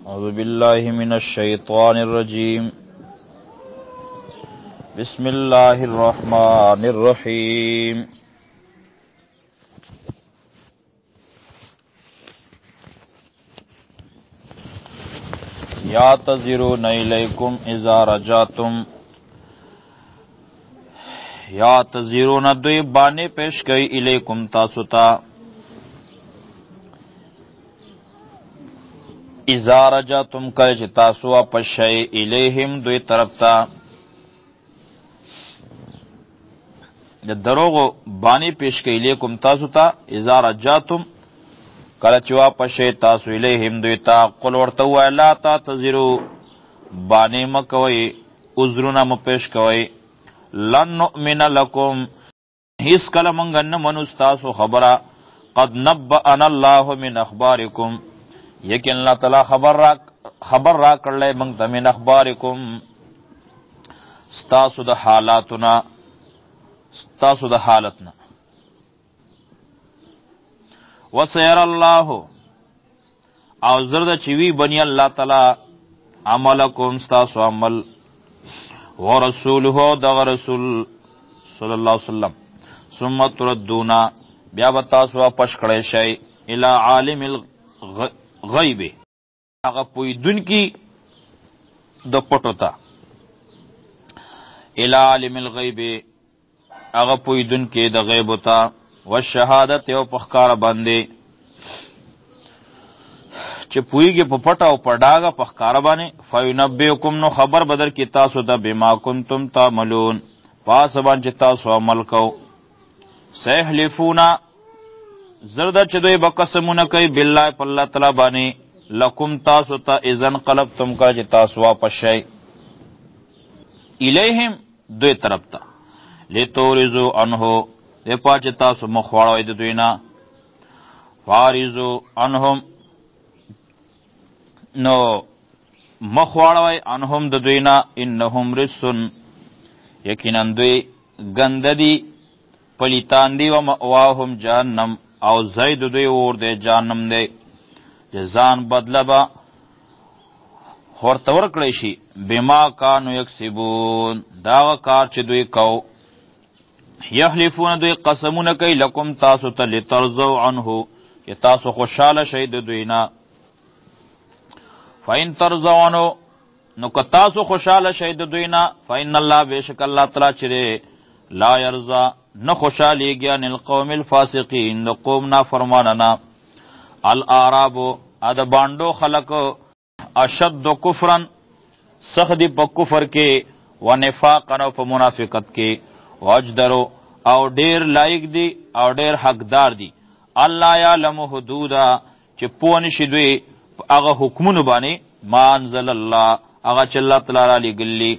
أعوذ بالله من الشيطان الرجيم. بسم الله الرحمن الرحيم. يعتذرون إليكم إذا رجعتم. يعتذرون دوی باندې پیش کوي الیکم تاسو ته، اذا رجعتم کله چې تاسو واپس شئ، الیهم دوی طرف ته. د دروغو باندې پیش کوي الیکم تاسو ته، اذا رجعتم کله چې واپس شئ تاسو الیهم دوی ته. قل ورته ووایه لا تعتذروا، باندې مه کوئ، عذرونه مه پیش کوئ. لن نؤمن لکم، هیڅ کله مونږ نه منو ستاسو خبره. قد نبأنا الله من اخبارکم، یقین الله تعالی خبر را کړلی مونږ ته، من اخبارکم ستاسو د حالاتنا، ستاسو د حالتنا. وسیر الله، او زرد چې وی بنی الله تعالی عملکم ستاسو عمل، ورسوله دغه رسول صلی الله علیه وسلم. ثم تردون، بیا به تاسو واپس کړی شئ الی عالم الغیب، هغه پوهېدونکي د پټو ته. الی عالم الغیب، هغه پوهېدونکي د غیبو ته، والشهادت او په ښکاره باندې، چې پوهېږي په پټه او په ډاګه په ښکاره باندې. فینبئکم، نو خبر به درکړي تاسو ته، بما کنتم تعملون، په هغه څه باندې چې تاسو عمل کوئ. سیحلفون، زر ده چې دوی به قسمونه کوي بالله په الله تعالی باندې، لکم تاسو ته، اذا انقلبتم کله چې تاسو واپس شئ، الیهم دوی طرف ته، لتورزو عنه، دې پاره چې تاسو مخ واړوئ د دوی نه. فارزو عنهم، نو مخ واړوئ عنهم د دوی نه، انهم رجس، یقینا دوی ګنده دي، پلیتان دي، ومأواهم جهنم، او ځای د دوی اور دی، جهنم دی. چې ځان بدله به ورته ورکړی شي، بما کانو یکسبون، دغه کار چې دوی کو. یحلفون، دوی قسمونه کوي لکم تاسو ته، لترضوا عنه، چې تاسو خوشحاله شئ د دوی نه. فإن ترضوا عنه، نو که تاسو خوشحاله شئ د دوی نه، فإن الله، بېشک الله تعالی چې دی، لا یرضا، نه خوشحالېږي عن القوم الفاسقین، د قوم نافرمانه نه. الاعراب، د بانډو خلک، اشد کفرا، سخت دي په کفر کې، ونفاقا، او په منافقت کې، واجدرو، او ډیر لایق دي او ډیر حقدار دي، الله یعلم حدودا، چې پوه نه شي دوی په هغه حکمونو باندې، ما انزل الله، هغه چې الله تعالی را لېږلي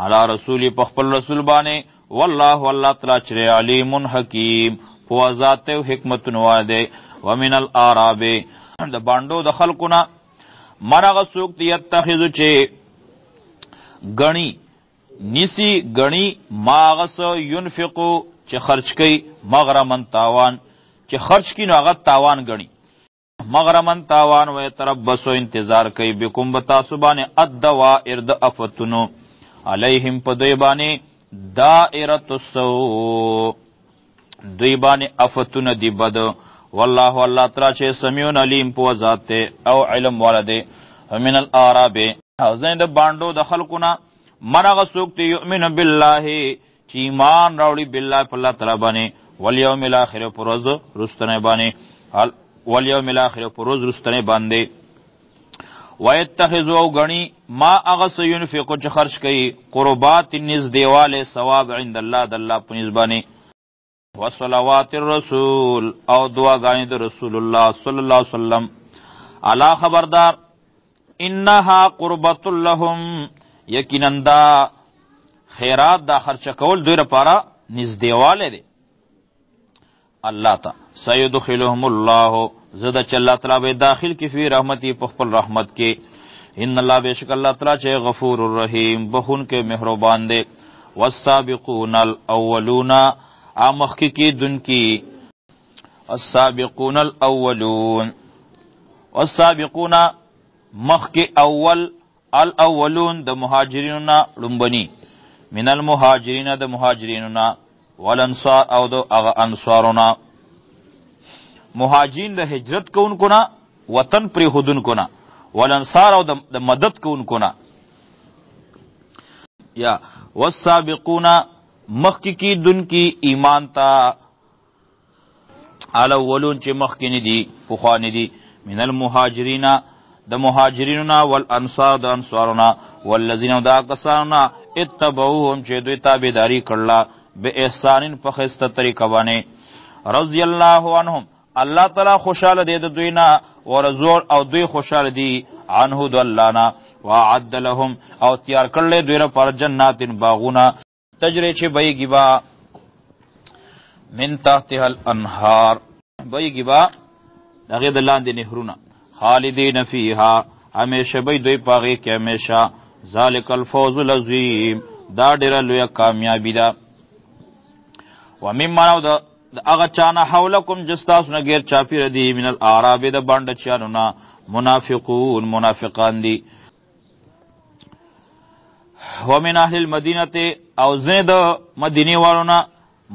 علی رسولي، په خپل رسول باندې. والله، الله تعالی چې علیم حکیم، پوه ذات او حکمتونو والا دی. ومن الاعراب، د بانډو د خلکو نه، من هغه څوک دی، یتخذ، چې ګڼي نیسي، ګڼي ما هغه څه، ینفقو، چې خرچ کوي، مغرما تاوان، چې خرچ کړي نو هغه تاوان ګڼي، مغرما تاوان. ویتربصو، انتظار کوي، بکم به تاسو باندې، الدوائر، د افتونو، علیهم، په دوی باندې، دائرة السوء، دوی باندې افتونه دي بد. والله، الله تعالی چې سمیع علیم، پوه ذات دی او علم والا دی. من الاعراب، او ځینې د بانډو د خلکو نه، من هغه څوک دی، یؤمن بالله، چې ایمان راوړي، بالله، په الله تعالی باندې، والیوم الاخر، پر ورځ وروستنۍ باندې، والیوم الاخر، پر ورځ وروستنۍ باندې. ویتخذ، او ګڼي، ما هغه څه، ینفقو، چې خرج کوي، قربات، نږدېوالی، ثواب، عند الله، د الله په نزد باندې، وصلوات الرسول، او دعاګانې د رسول الله صلی الله علیه وسلم. الا، خبردار، انها قربت لهم، یقینا دا خیرات، دا خرچه کول دوی لپاره نږدېوالی دی الله ته. سيدخلهم الله، زه د چې الله تعالی به داخل کی، فی رحمتي، په خپل رحمت کې. ان الله، بشک الله تعالی چې غفور الرحیم، بخون کې مهربان دی. والسابقون الاولون، امخ کی دن کی، السابقون الاولون، والسابقون مخکې اول الاولون د مهاجرینو نه ړومبني، من المهاجرین د مهاجرینو نه، والانصار او د هغه انصارو نه. مهاجرین د هجرت کوونکو نه، وطن پرېښودونکو نه، والانصار او د مدد کوونکو نه. یا والسابقون مخکې کېدونکي ایمان ته، الاولون چې مخکې نه دي، پخواني دي، من المهاجرین د مهاجرینو نه، والانصار د انصارو نه، والذین دا کسانو نه اتبعوهم چې دوی تابعداري کړله باحسان په ښایسته طریقه باندې، رضی الله عنهم الله تعالی خوشاله دی د دوی نه، ورزور او دوی خوشاله دي عنه د الله نه، وعد لهم او تیار کړل دوی لپاره جنات باغونه تجری چې بهیږي به من تحتها الانهار، بهیږي به د هغې د لاندې نهرونه، خالدین فیها همیشه به دوی په هغې کې همیشه، ذلک الفوز العظیم دا ډېره لویه کامیابي ده. وممن او د هغه چا نه حولکم چې ستاسو نه ګیر چاپېره دي، من الاعراب د بانډه چیانو نه، منافقون منافقان دي، ومن اهل المدینه او ځینې د مدینې والو نه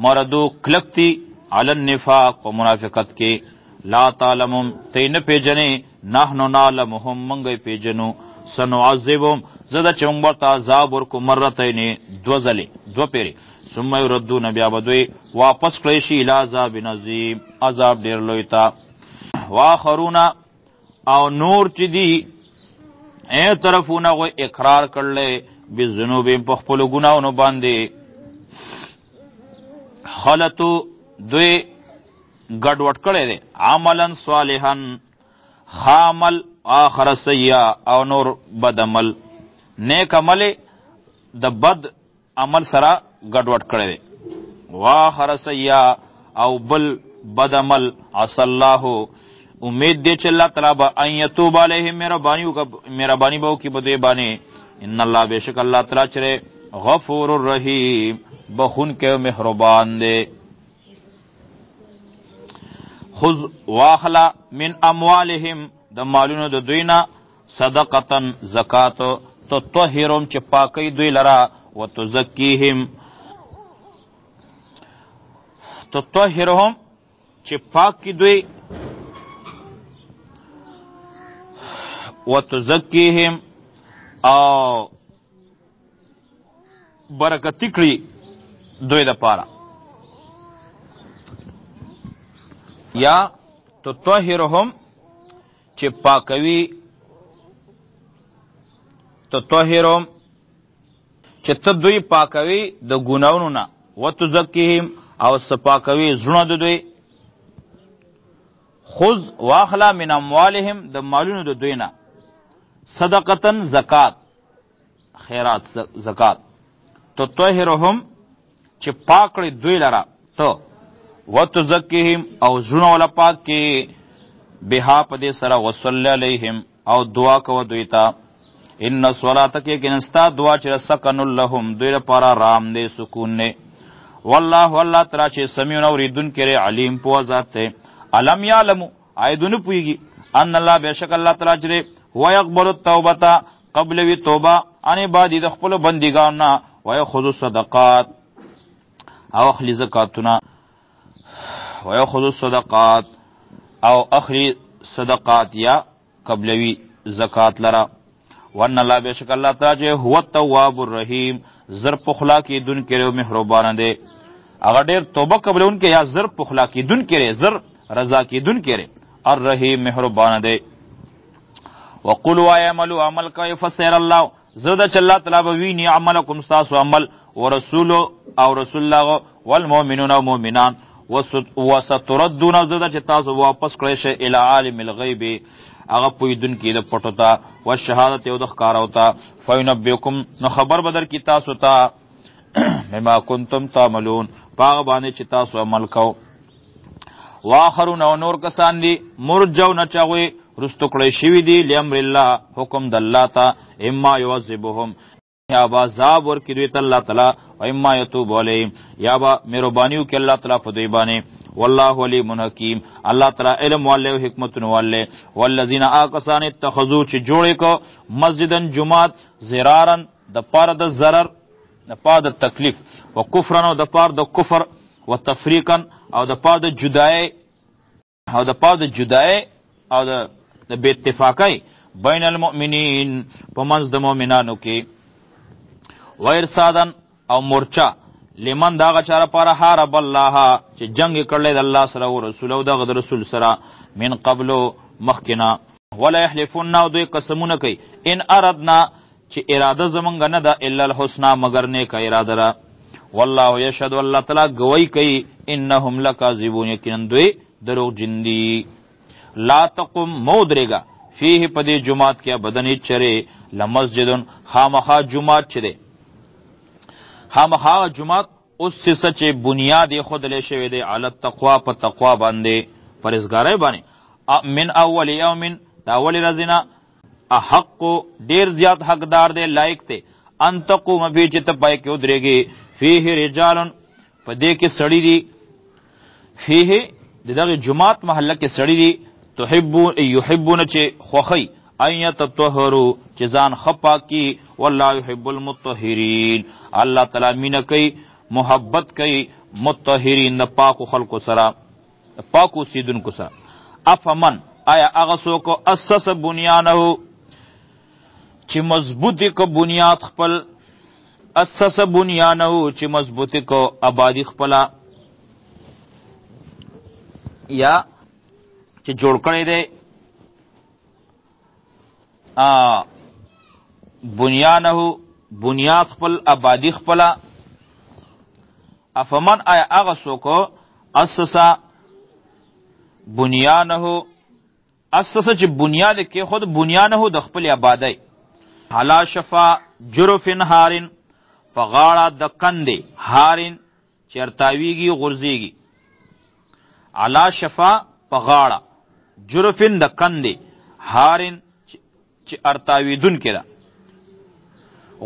مردو کلک دي علی النفاق په منافقت کې، لا تعلمهم ته یې نه پېژنې، نحن نعلمهم موږ یې پېژنو، سنعذبهم زه ده چې موږ ورته عذاب ورکړو مرتین دوه ځلې دوه پېرې، ثم یردون بیا به دوی واپس کړی شي الی عذاب عظیم عذاب ډېر لوی ته. واخرون او نور چې دي اعترفون هغوی اقرار کړلی بذنوبهم په خپلو ګناهونو باندې، خلطو دوی ګډوډ کړی دی عملا صالحا خامل آخر سیئا او نور بد عمل، نیک عمل د بد عمل سره ګډوډ کړی دی، واخر سیئا او بل بد عمل، عسی الله امید دی چې الله تعالی به ان یتوب علیهم مهرباني به وکړي په دوی باندې، ان الله بېشک الله تعالی چې غفور الرحیم بخښونکی او مهربان دی. خذ واخلا من اموالهم د مالونو د دوی نه صدقه زکات تطهرهم چې پاکوي دوی لره، وتزکیهم تطهرهم چې پاک کی دوی، وتزکیهم او برکتی کړي دوی د پاره، یا تطهرهم چې پاکوي، تطهرهم چې ته دوی پاکوي د ګناونو نه، وتزکیهم او سپاکوي زړونه د دوی. خذ واخلا من اموالهم د مالونو د دوی نه صدقه زکات خیرات زکات تطهرهم چې پاک کړي دوی لره ته، وتزکیهم او زړونه ولا پاک کې بها په دې سره، وصلی علیهم او دعا کوه دوی ته، ان صلاتک یقینا ستا دعا چې سکن لهم دوی لپاره رام دی سکون دی، والله الله تعالی چې سمیع اورېدونکی دی علیم پوه ذات دی. الم یعلمو آیا دوی نه پوهېږي ان الله بېشک الله تعالی چې دی هو یقبل التوبة قبلوي توبه عن عبادي د خپلو بندګانو نه، ویأخذ الصدقات او اخلي زکاتونه، ویأخذ الصدقات او اخلي صدقات یا قبلوي زکات لره، وان الله بېشک الله تعالی چې هو التواب الرحیم زر پخلا کېدونکی دی او مهربان دی. هغه ډېر توبه قبلونکی یا زر پخلا کېدونکی دی، زر رضا کېدونکی دی، الرحیم مهربان دی. وقولوا اعملوا عمل کوئ فسیر الله زه ده چې الله تعالی به ویني عملکم ستاسو عمل، ورسول او رسول الله والمؤمنون او مؤمنان، وستردون زه ده چې تاسو واپس کړی شئ الی عالم الغیب هغه پوهېدونکي د پټو ته، والشهادت او د ښکارو ته، فینبئکم نو خبر به درکړي تاسو ته بما کنتم تعملون په هغه باندې چې تاسو عمل کوئ. واخرون او نور کسان دي مرجون چې هغوی وروستو کړی شوي دي لامر الله حکم د الله ته، اما یعذبهم یا به عذاب ورکړي دوی ته الله تعالی، او اما یتوب علیهم یا به مهرباني وکړي الله تعالی په دوی باندې. والله علیم حکیم، الله تعالی علم والے او حکمت والے۔ والذین آکسان اتخذوا چې جوړ کو مسجدن جمعات زرارن د پاره د ضرر، د پاره د تکلیف، او کفرن او د پاره د کفر، و تفریقا او د پاره د جدای، او د پاره د جدای او د بے اتفاقی بین المؤمنین په منځ د مؤمنانو کې، و ارسادن او مورچه لمن داغه چا لپاره حارب الله چې جنگ یې کړی د الله سره او رسول او دغه د رسول سره من قبلو مخکنا، ولا یحلفن او دوی قسمونه کوي ان اردنا چې اراده زمونږ نه ده الا الحسنا مګر نیکه اراده ده، والله یشهد الله تعالی ګواهي کوي انهم لکاذبون یقینا دوی دروغجن دي۔ لا تقم مودرېږه فیه په دې جومات کې ابدا هېڅ چرې، لمسجد خامخا جومات چې دی، خامخا جومات اوس څه چې بنیاد یې ښودلی شوی دی علی التقوا په تقوا باندې، پرهېزګارۍ باندې، من اول یوم د اولې ورځې نه احق ډېر زیات حقدار دی، لایق دی، ان تقوم فیه چې ته پای کې ودرېږې، فیه رجال په دې کې سړي دي، فیه د دغه جومات محله کې سړي دي، تحبون یحبون چې خوښي ان یتطهروا چې ځان ښه پاک کړي، والله یحب المطهرین الله تعالی مینه کوي، محبت کوي مطهرین د پاکو خلکو سره، د پاکو اوسېدونکو سره۔ افمن آیا هغه څوک اسس بنیانه چې مضبوط یې که بنیاد خپل، اسس بنیانه چې مضبوط یې که آبادي خپله، یا چې جوړ کړی دی بنیانه بنیاد خپل، آبادي خپله، افمن آیا هغه څوک اسس بنیانه، اسس چې بنیاد کې خود بنیانه د خپل آبادۍ، علی شفا جرف هارن په غاړه د کندې، هارن چې ارتاویږي غورځېږي، علی شفا په غاړه، جرفن د کندې، هارن چې ارتاویدونکې ده،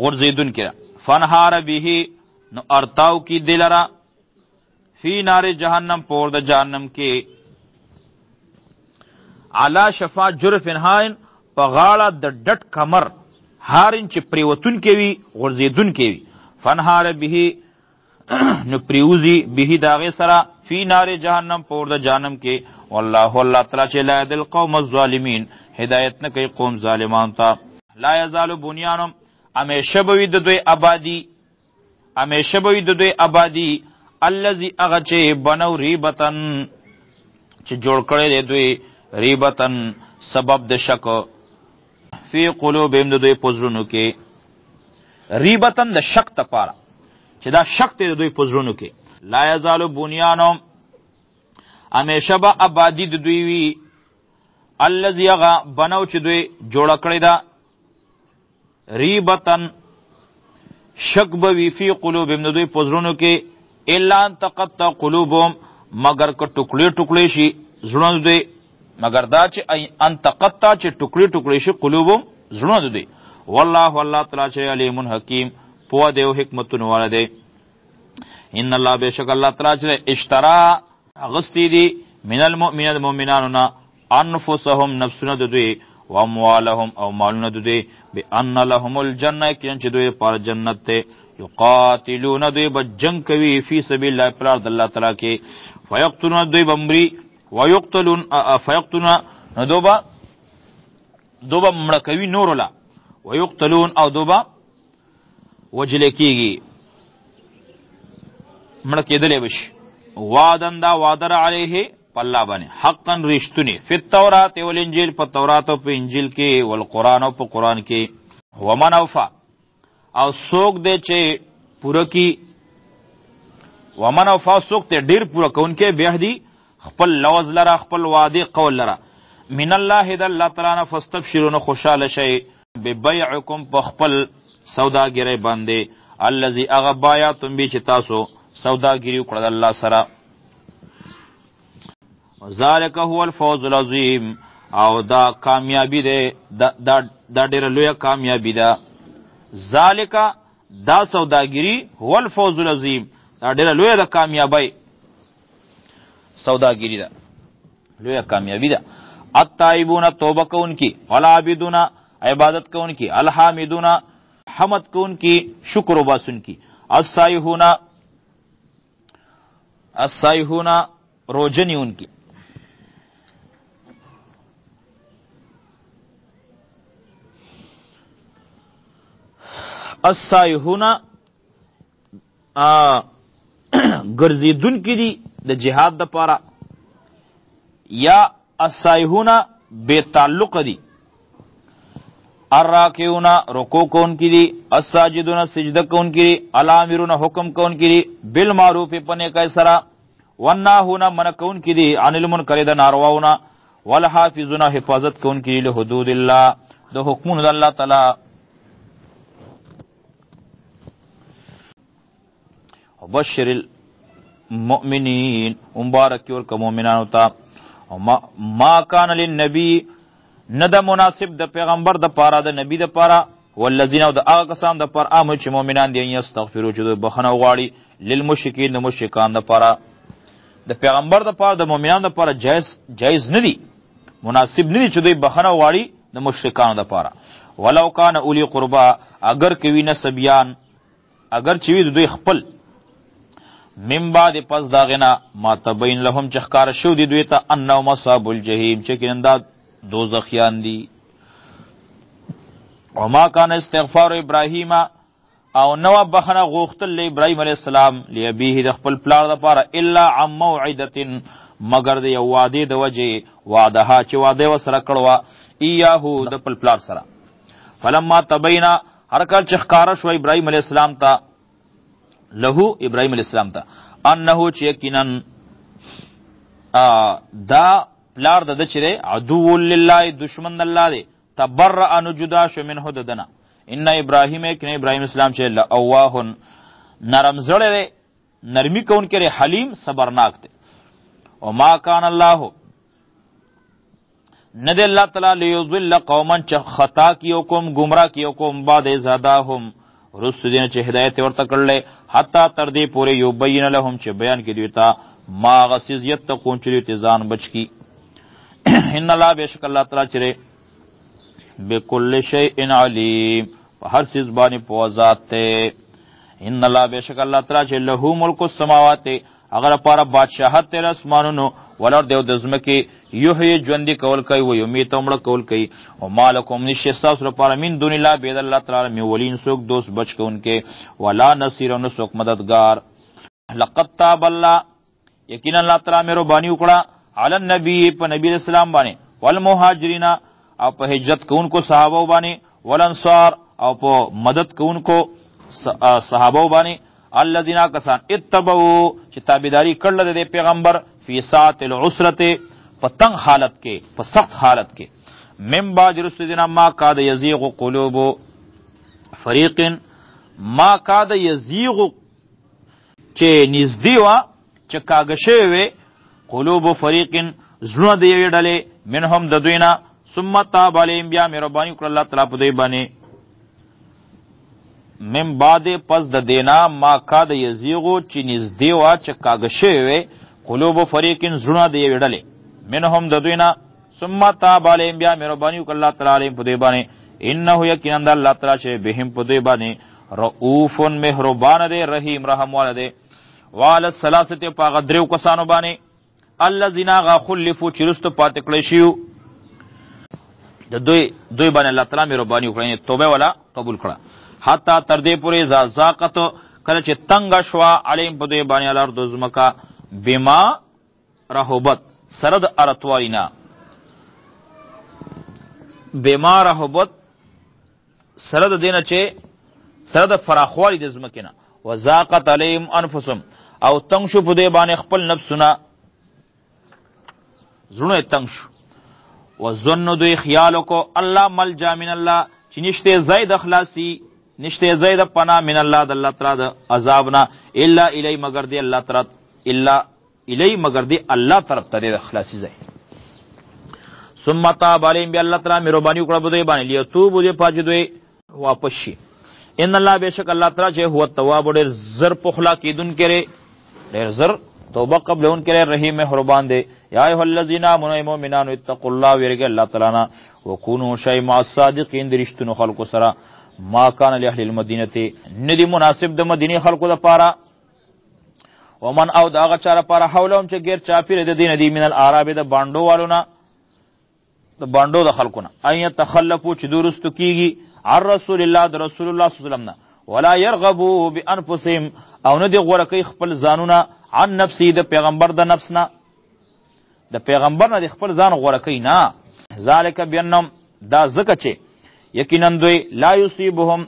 غورځېدونکې ده، فنهار به نو ارتاو کی دلرا فی نار جهنم پور د جهنم کې، علی شفا جرف هارن په غاړه د ډټ کمر، هارن چې پریوتونکی وي، غورځېدونکی وي، فنهار به نو پریوزی به د هغې سره فی نار جهنم پور د جهنم کې، والله الله تعالی چې لا یهدي القوم الظالمین هدایت نه کوي قوم ظالمان ته۔ لا یزال بنیانهم همیشه به وي د دوی آبادي، همیشه به وي د دوی آبادي، الذي هغه چې بنو ریبتن چې جوړ کړی دی دوی ریبتن سبب د شک، فی قلوبهم د دوی په زړونو کې، ریبتن د شک دپاره چې دا شک دی د دوی په زړونو کې، لا یزال بنیانهم همیشه به آبادي د دوی وي، الذي هغه بنو چې دوی جوړه کړې ده ریبتن شک به وي فی قلوبهم د دوی په زړونو کې، الا ان تقطع قلوبهم مګر که ټوکړې ټوکړې شي زړونه د دوی، مګر دا چې ان تقطع چې ټوکړې ټوکړې شي قلوبهم زړونه د دوی، والله الله تعالی چې علیم حکیم پوه دی او حکمتونو والا دی۔ ان الله بېشک الله تعالی چې اشترا اغستی دي من المؤمنین مؤمنانو نه انفسهم نفسونه د دوی، واموالهم او مالونه د دوی، بان لهم الجنه یقینا چې دوی لپاره جنت دی، یقاتلون دوی به جنګ کوي فی سبیل الله په لار د الله تعالی کې، فیقتلون دوی به مري، ویقتلون فیقتلون نو دوی به مړه کوي نورو له، ویقتلون او دوی به وژل کېږي، مړه کېدلی به شي۔ وعدن دا وعده را علیه په الله باندې حقا رښتونی، فی التورات والانجیل په تورات او په انجیل کې، والقرآن او په قرآن کې، ومن اوفا او څوک دی چې پوره کی، ومن اوفا څوک دی ډېر پوره کوونکی بعهدي خپل لوظ لره، خپل وعدې قول لره، من الله د الله تعالی نه فاستبشروا نو خوشحاله شئ ببیعکم په خپل سوداګرۍ باندې، الذي هغه بایعتم به چې تاسو سوداګري وکړه د الله سره، ذلک هو الفوز العظیم او دا کامیابی ده، دا ډېره لویه کامیابی ده، ذلک دا سوداګري هو الفوز العظیم دا ډېره لویه ده کامیابی۔ سوداګری ده، لویه کامیابی ده. التائبون توبه کوونکي، والعابدون عبادت کوونکي، الحامدون حمد کوونکي، شکر وباسونکي، السائحون السائحون روزه نیونکي. السائحون ګرځېدونکي دي د جهاد دپاره، یا السائحون بې تعلقه دي. الراکعون رکوع کوونکي دي، الساجدون سجده کوونکي دي، الامرون حکم کوونکي دي بالمعروف په نیکۍ سره، والناهون منع کوونکي دي عن المنکر د نارواونه، والحافظون حفاظت کوونکي دي لحدود الله د حکمونو د الله تعالی. وبشر المؤمنین مبارک ورکه مؤمنانو ته. ما کان للنبی نه د مناسب د پیغمبر د پاره د نبی د پاره، والذین او د هغه کسان د پاره امر چې مؤمنان دي، یستغفروا چې دوی بخښنه وغواړي للمشرکین د مشرکان د پاره. د پیغمبر د پاره د مؤمنانو د پاره جایز نه دي، مناسب نه دي چې دوی بخښنه وغواړي د مشرکانو د پاره. ولو کان اولی قربا اگر کوي نسبیان، اگر چې وي د دوی خپل، من بعد پس د هغې نه ما تبین لهم چې ښکاره شوي دي دوی ته انهم اصحاب الجحیم چې یقینا دا دوزخیان دي. وما کان استغفار ابراهیم او نو بخنه غوښتل له ابراهیم علیه السلام لابیه د خپل پلار دپاره الا عن موعدة مګر د یو وعدې د وجې وعدها چې وعده یې ورسره کړې وه ایاه د خپل پلار سره. فلما تبینا هر کله چې ښکاره شوه ابراهیم علیه السلام ته له ابراهیم علیه السلام ته انه چې یقینا دا پلار د ده چې دی عدو لله دشمن د الله دی، تبرأ نو جدا شو منه د ده نه. ان ابراهیم یقینا ابراهیم اسلام چې لأواه نرم زړی دی، نرمي کوونکی دی، حلیم صبرناک دی. وما کان الله نه دی الله تعالی لیضل قوما چې خطا کړي یو قوم، ګمراه کړي یو قوم، بعد اذ هداهم وروسته دې نه چې هدایت یې ورته کړلی، حتی تر دې پورې یبین لهم چې بیان کړي دوی ته ما هغه څیز یتقون چې دوی ترې ځان بچ کړي. ان الله بېشک الله تعالی چې دی بکل شیء علیم په هر څیز باندې پوه ذات دی. ان الله بېشک الله تعالی چې له ملک السماوات هغه لپاره بادشاهت دی د اسمانونو والارض او د ځمکې، یحیی ژوندي کول کوي و یمیت او مړه کول کوي. او ما لکم نشته ستاسو لپاره من دون الله بې د الله تعالی من ولین څوک دوست بچ کوونکی، ولا نصیر او نه څوک مددګار. لقد تاب الله یقینا الله تعالی مهرباني وکړه علی النبی په نبی علیہ السلام باندې، والمهاجرین او په هجرت کوونکو صحابه باندې، والانصار او په مدد کوونکو صحابه باندې، الذین کسان اتبعوا چې تابعداري کړل د پیغمبر فی ساعت العسرة په تنګ حالت کې، په سخت حالت کې، من بعد رسل دینا ما کاد یزیغ قلوب فریق ما کاد یزیغ چې نږدې وه چې کاږه شوې وې قلوب فریق زړونه د یوې ډلې منهم د دوی نه، ثم تاب علیهم بیا مهرباني وکړه الله تعالی په دوی باندې، من بعد پس د دینا ما کاد یزیغو چې نږدې وه چې کاږه شوې وې قلوب فریق زړونه د یوې ډلې منهم د دوی نه، ثم تاب علیهم بیا مهرباني وکړه الله تعالی علیهم په دوی باندې، انه یقینا د الله تعالی چې بهم په دوی باندې رؤوف مهربان دی، رحیم رحم والا دی. وعلى الثلاثة په هغه دریو کسانو باندې الذین هغه خلفو چې وروسته پاتې کړی شوي د دوی دوی باندې الله تعالی مهرباني وکړه، یعنې توبه ولا قبول کړه. حتی تر دې پورې اذا ضاقت کله چې تنګه شوه علیهم په دوی باندې الارض ځمکه بما رحبت سره د ارتوالي نه، بما رحبت سره د دې نه چې سره د فراخوالي د ځمکې نه، وضاقت علیهم انفسهم او تنګ شو په دوی باندې خپل نفسونه، زړونه یې تنګ شو. وظنوا دوی خیال وکړو الله ملجا من الله چې نشته ځای د خلاصي، نشته ځای د پناه من الله د الله تعالی د عذاب نه، الا الی مګر دی الله تعالی، الا الی مګر دی الله طرف ته دی د خلاصي ځای. ثم تاب علیهم بیا الله تعالی مهرباني وکړه په دوی باندې لیتوبو دې پاچې دوی واپس شي. ان الله بېشک الله تعالی چې هو التواب ډېر زر پخلا کېدونکی دی، ډېر زر توبه قبلون کړي، رحیم مهربان دی. یا ایها الذین آمنوا مؤمنانو اتقوا الله ویرګه الله تعالی نه، وکونو شی مع الصادقین درشتونو خلقو سره. ما کان لاهل المدینه ندی مناسب د مدینه خلقو لپاره، ومن او د هغه چا لپاره حولهم چې غیر چاپېره د دین دی، من الاعراب د باندو والو نه، د باندو د خلکو نه، ان يتخلفوا چې درست کیږي عن رسول الله د رسول الله صلی الله علیه وسلم نه، ولا يرغبوا بانفسهم او نه دی غوره کوي خپل ځانونه عن نفسي د پیغمبر د نفس نه، د پیغمبر نه د خپل ځان غوره کوي نه. ذالک بانهم دا ځکه چې یقینا دوی لا یصیبهم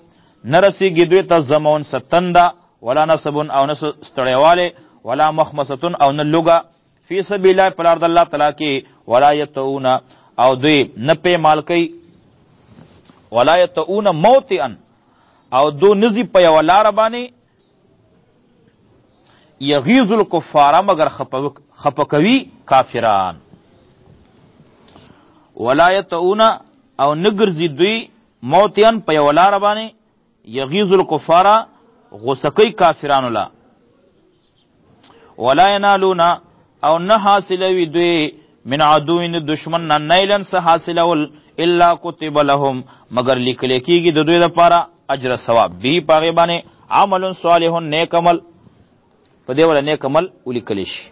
نرسیږي دوی ته ظمون ستنده، ولا نصب او نه ستړیوالی، ولا مخمصة او نه لوږه فی سبیل الله په لار د الله تعالی کې، ولا یطؤون او دوی نه پیمال کوي، ولا یطؤون موطئا او دو نزی په یوه لاره باندې، یغیظ الکفار مګر خفه کوي کافران. ولا یطؤون او نه ګرځي دوی موطئا په یوه لاره باندې، یغیظ الکفار غوسه کوي کافرانو لا. ولا ینالون او نه حاصلوي دوی من عدو دشمن نه نیلا څه حاصلول، الا کتب لهم مګر لیکل کېږي د دوی دپاره اجر ثواب به په هغې باندې عمل صالح نیک عمل، په دې وله نیک عمل ولیکل شي.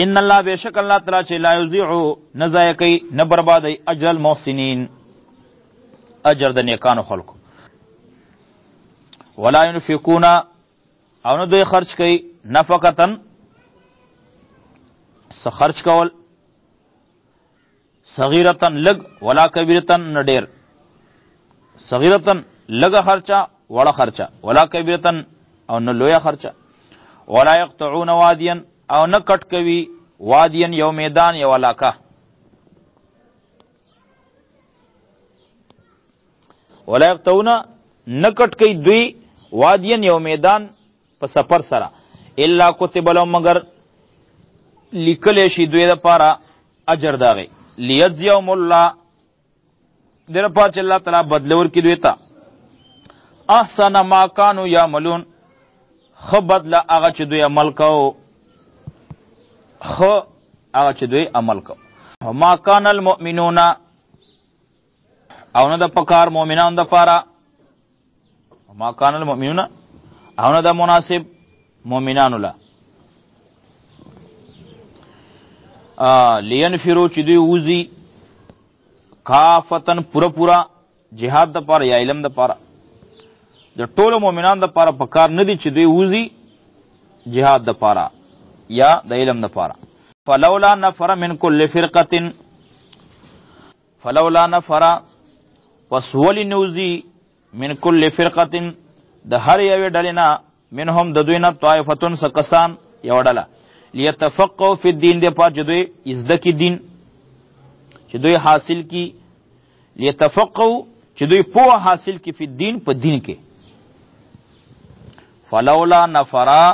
ان الله بېشک الله تعالی چې لا یضیع نه ضایع کوي نه بربادوي اجر المحسنین اجر د نیکانو خلکو. ولا ينفقون او نه دوی خرج کوي نفقتن څه خرج کول، صغیرتن لږ، ولا کبیرتن نه ډېر، صغیرتن لږه خرچه وړه خرچه، ولا کبیرتن او نه لویه خرچه. ولا یقطعون وادیا او نه کټ کوي وادیا یو میدان یو علاقه. ولا یقطعون نه کټ کوي دوی وادیا یو میدان په سفر سره، الا کتب لهم مګر لیکلی شي دوی دپاره اجر د هغې، لیجزیهم الله دې لپاره چې الله تعالی بدله ورکړي دوی ته احسن ما کانو یعملون، ښه بدله هغه چې دوی عمل کوو، ښه هغه چې دوی عمل کوو. ما کان المؤمنون او نه د پکار مؤمنانو دپاره، ما کان المؤمنون او نه د مناسب مؤمنانو له لینفرو چې دوی وځي کافتن پوره پوره جهاد دپاره یا علم دپاره. د ټولو مؤمنانو دپاره پکار نه دي چې دوی وځي جهاد دپاره یا د علم دپاره. فلولا نفر من کل فرقة، فلولا نفر پس ولې نوځي من کل فرقة د هر یوې ډلې نه، منهم د دوی نه طائفتون څه کسان یوه ډله، لیتفقهوا فی الدین دې پاره چې دوی زده کړي دین، چې دوی حاصل کړي، لیتفقهوا چې دوی پوهه حاصل کړي فی الدین په دین کې. فلولا نفرا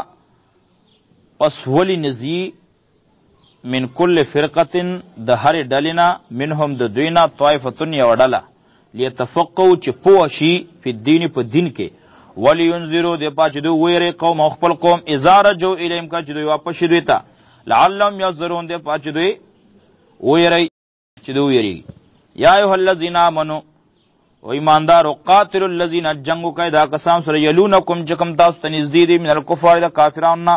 پس ولې نزي من کل فرقة د هرې ډلې نه، منهم د دوی نه طائفتون یوه ډله، لیتفقهوا چې پوه شي فی الدین په دین کې، ولینذروا دې پاره چې دوی ویرې قوم او خپل قوم، اذا رجعوا الیهم کله چې دوی واپس شي دوی ته، لعلهم یحذرون دې پاره چې دوی ویرې چې دوی ویرېږي. یا ایها الذین آمنو او ایماندارو قاتلوا الذین جنګ وکړئ دا کسان سره یلونکم چې کوم تاسو ته نږدې دي، من الکفار د کافرانو نه،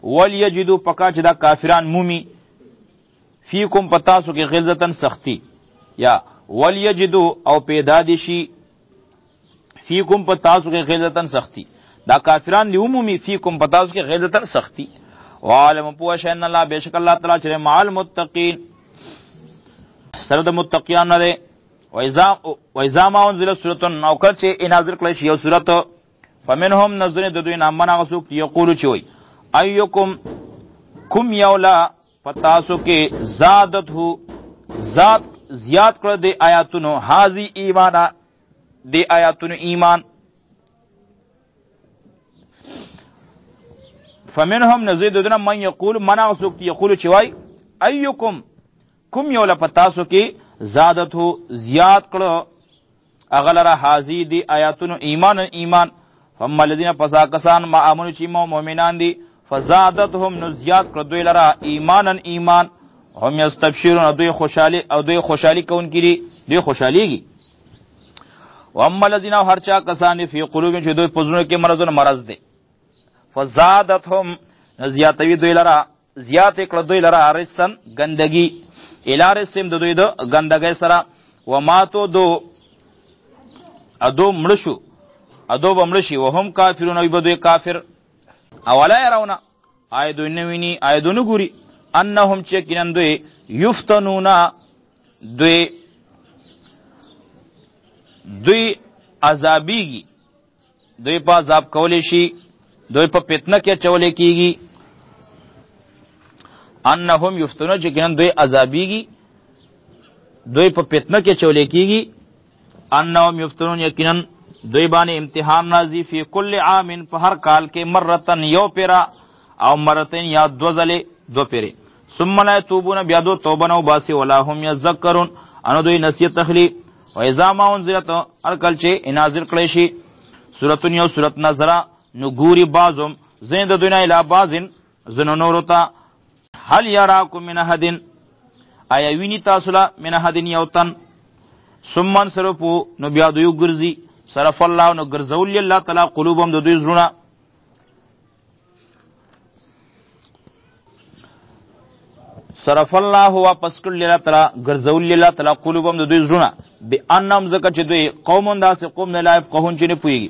ولیجدوا پکا چې دا کافران مومي فیکم په تاسو کې غلظتن سختی، یا ولیجدوا او پیدا دي شي فیکم په تاسو کې غلظتن سختی، دا کافران دی عمومي فیکم په تاسو کې غلظتن سختی. وعلم پوه شئ ان الله بېشک الله تعالی چې مع المتقین سره د متقیان نه دی. وإذا ما أنزلت سورة او کله چې نازل کړی شي یو سورت، فمنهم نظر د دوی نه من هغه څوک یقولو چې وایي ایکم کوم یو لا په تاسو کې زادته زاد زیات کړه د آیاتونو، هاذی ایمانا د آیاتونو ایمان. فمنهم نزيد دنا من یقول من هغه څوک یقولو چې وایي ایکم کوم یو له په تاسو کې زادته زیات کړه هغه لره هاذی دی آیاتونو ایمان ایمان. فما الذین پس هغه کسان ما آمنو چې مؤمنان دي، فزادتهم نو زیات کړ دوی لره ایمانا ایمان، هم یستبشرون دوی خوشحالي او دوی خوشحالي کوونکي دي، دوی خوشحالېږي. واما الذین هر چا کسان فی قلوبهم چې دوی په زړونو کې مرضونه مرض دی، فزادتهم زیاتوي دوی لره، زیات کړه دوی لره رجسا ګندګي، الی رجسهم د دوی د ګندګۍ سره، وماتو دو ادو مړه شو، ادو به مړه شي، وهم کافرون وي به دوی کافر. اولا یرونه آیا دوی نه ویني، آیا دوی نه ګوري، انهم چې یقینا دوی یفتنون دوی دوی عذابیږي، دوی په عذاب کولی شي، دوی په فتنه کې اچولی کېږي. انهم یفتنون چې یقینا دوی عذابیږي، دوی په فتنه کې اچولی کېږي. انهم یفتنون یقینا دوی باندې امتحان راځي، فی کل عام په هر کال کې، مرتن یو پیرا او مرتين یا دوه ځلې دوه پیرې، ثم لا یتوبون بیا دو توبه نه وباسي، ولا هم یذکرون انو دوی نصیحت اخلي. و اذا ما انزلت هر کله چې نازل کړی شي سورة یو سورت نظره، نو ګوري بعضهم ځینې د دوی نه الی بعض ځینو نورو ته، هل یراکم من احد آیا ویني تاسو له من احد یو تن، ثم انصرفو نو بیا دوی وګرځي، صرف الله نو ګرځول الله تعالی قلوبهم د دوی زړونه. صرف الله واپس کړل الله تعالی ګرځول الله تعالی قلوبهم د دوی زړونه، بانهم ځکه چې دوی قوم داسې قوم نه لا یفقهون چې نه پوهېږي.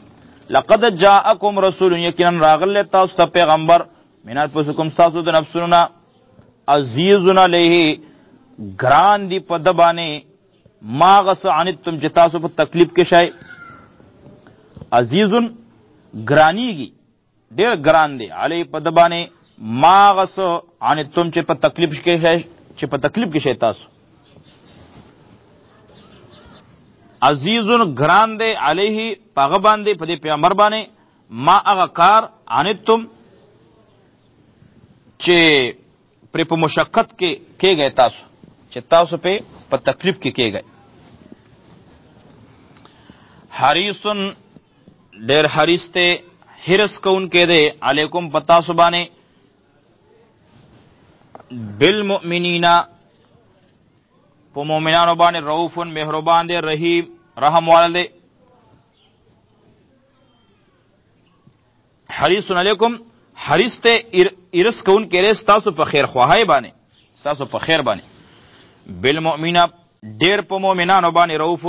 لقد جاءکم رسول یقینا راغلی تاسو ته پیغمبر، من انفسکم ستاسو د نفسونو نه، عزیز علیه ګران دی په ده باندې، ما غس عنتم چې تاسو په تکلیف کې شئ. عزیز ګرانیږي، ډېر ګران دی، علی په ده باندې، ما غس عنتم چې په تکلیف کې شئ، چې په تکلیف کې شئ تاسو. عزیز ګران دی علیه په هغه باندې، په دې پیغمبر باندې، ما هغه کار عنتم چې پرې په مشقت کې کېږئ تاسو، چې تاسو پې په تکلیف کې کېږئ. حریص ډېر حریص دی، حرص کوونکی دی، علیکم په تاسو باندې، بالمؤمنین په مؤمنانو باندې، رؤوف مهربان دی، رحیم رحم والا دی. حریص علیکم حریص ته ارس کوونکی دی ستاسو په خیر خواهۍ باندې، ستاسو په خیر باندې. بالمؤمنین ډېر په مؤمنانو باندې رؤوف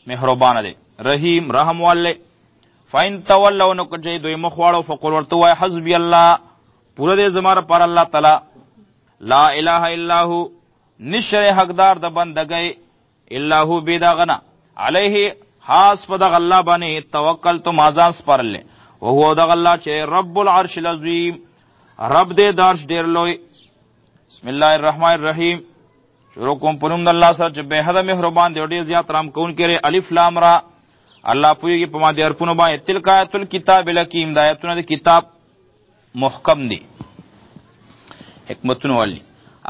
مهربان دی، رحیم رحم والا دی. فإن تولوا نو که چې دوی مخ واړو، فقل ورته ووایه حسبي الله پوره دی زما لپاره الله تعالی، لا اله الا هو نشره حقدار د بندګۍ الا هو بې د هغه نه، علیه خاص په دغه الله باندې توکلت ما ځان سپارلی، وهو دغه الله چې رب العرش العظیم رب دې د عرش ډېر لوی. بسم الله الرحمن الرحیم. شروع کوم په نوم د الله سره چې بې حده مهربان دی او ډېر زیات رحم کوونکی دی. الف لام را، الله پوهېږي په ما دې حرفونو باندې. تلک آیت الکتاب الحکیم، دا آیتونه د کتاب محکم دي، حکمتونه ولي.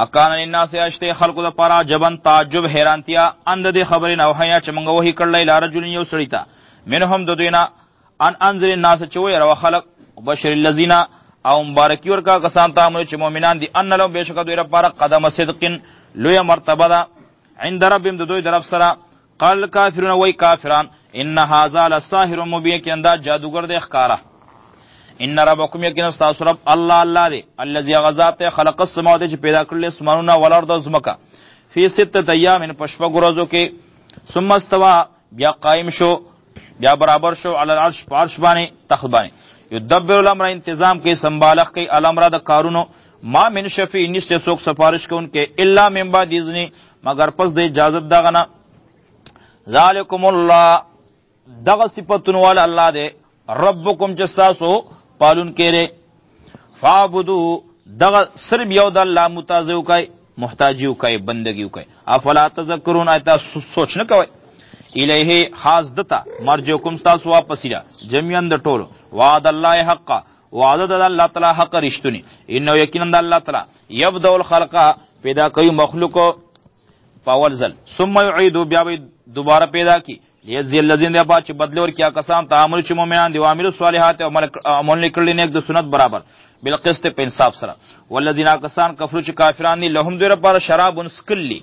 اکان للناس اشته خلقو د پاره عجبا تعجب حیرانتیا اند دې خبرې نه وحیا چې مونږ وحی کړل الی رجل یو سړي ته، منهم د دوی نه، ان انذر الناس چې ویره خلق، وبشر الذین او مبارکي ورکا کسان ته امر چې مؤمنان دي، ان لهم بېشکه دوی لپاره قدم صدق لویه مرتبه ده عند ربهم د دوی د رب سره. قال الکافرون وای کافران ان هذا لساحر مبین، کې اندا جادوګر دی ښکاره. ان ربکم یقینا ستاسو رب الله الله دی، الذي غزا ته خلق السماوات چې پیدا کړل اسمانونه والارض زمکه، فی سته ایام په شپږ ورځو کې، ثم استوى بیا قائم شو، بیا برابر شو، علی العرش په عرش باندې تخت باندې، یدبر الامر انتظام کوي سنبالخ کوي الامر د کارونو، ما من شفیع نشته څوک سفارش کوونکی الا من بعد اذن مگر پس د اجازت دغه نه. ذالکم الله دغه صفتونو والا الله دی، ربکم چې ستاسو پالونکی دی، فاعبدو دغه صرف یو د الله متازه وکړئ، محتاجي وکړئ، بندګي وکړئ. افلا تذکرون آیا تاسو سوچ نه کوئ؟ الیه خاص دته مرجعکم ستاسو واپسي ده جميعا د ټولو. وعد الله حقا وعده د الله تعالی حق رښتونی، انه یقینا د الله تعالی یبدأ الخلق پیدا کوي مخلوق په اول ځل، ثم یعیدو بیا به دوباره پیدا کی، لیجزی الذین د پاره چې بدله ورکړي هغه کسان ته عمل چې مؤمنان دي، وعملوا الصالحات او عمل کړل نیک د سنت برابر، بالقسط په انصاف سره. والذین کسان کفرو چې کافران دي، لهم دوی لپاره شراب سکلی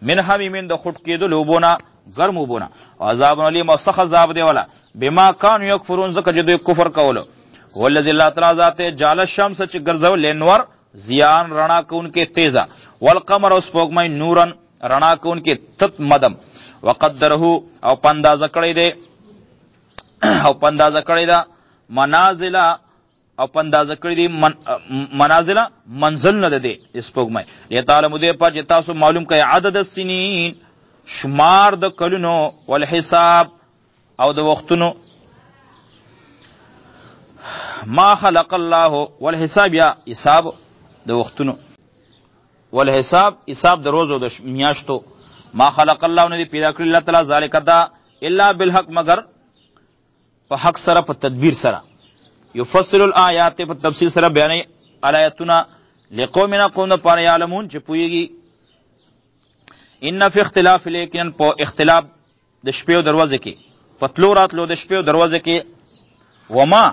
من حمیم د خټ کېدلو اوبو نه، ګرم اوبو نه، عذاب الیم او سخت عذاب دی ولا بما کانوا یکفرون، ځکه چې دوی کفر کولو. والذی الله تعالی ذات جعل الشمس چې ګرځول نور زیان رڼا کوونکې تیزه، والقمر او سپوږمۍ نورن رڼا کوونکې تت مدم، وقدره او پندازه کړی دی، او پندازه کړی ده منازله، او پندازه کړی دی منازله منزل نه ده دی سپوږمۍ. لتعلموا دې په چې تاسو معلوم کړئ عدد السنین شمار د کلونو، والحساب او د وختونو، ما خلق الله، والحساب یا حساب د وختونو، والحساب حساب د روزو د میاشتو. ما خلق الله نه دی پیدا کړی الله تعالی ذالک دا الا بالحق، مگر په حق سره، په تدبیر سره. یفصل الآیات په تفصیل سره بیانوي آیاتونه، لقومنا قوم دپاره یعلمون چې پوهېږي. ان فی اختلاف، لیکن په اختلاف د شپې او د ورځې کې، په تلو راتلو د شپې او د ورځې کې، وما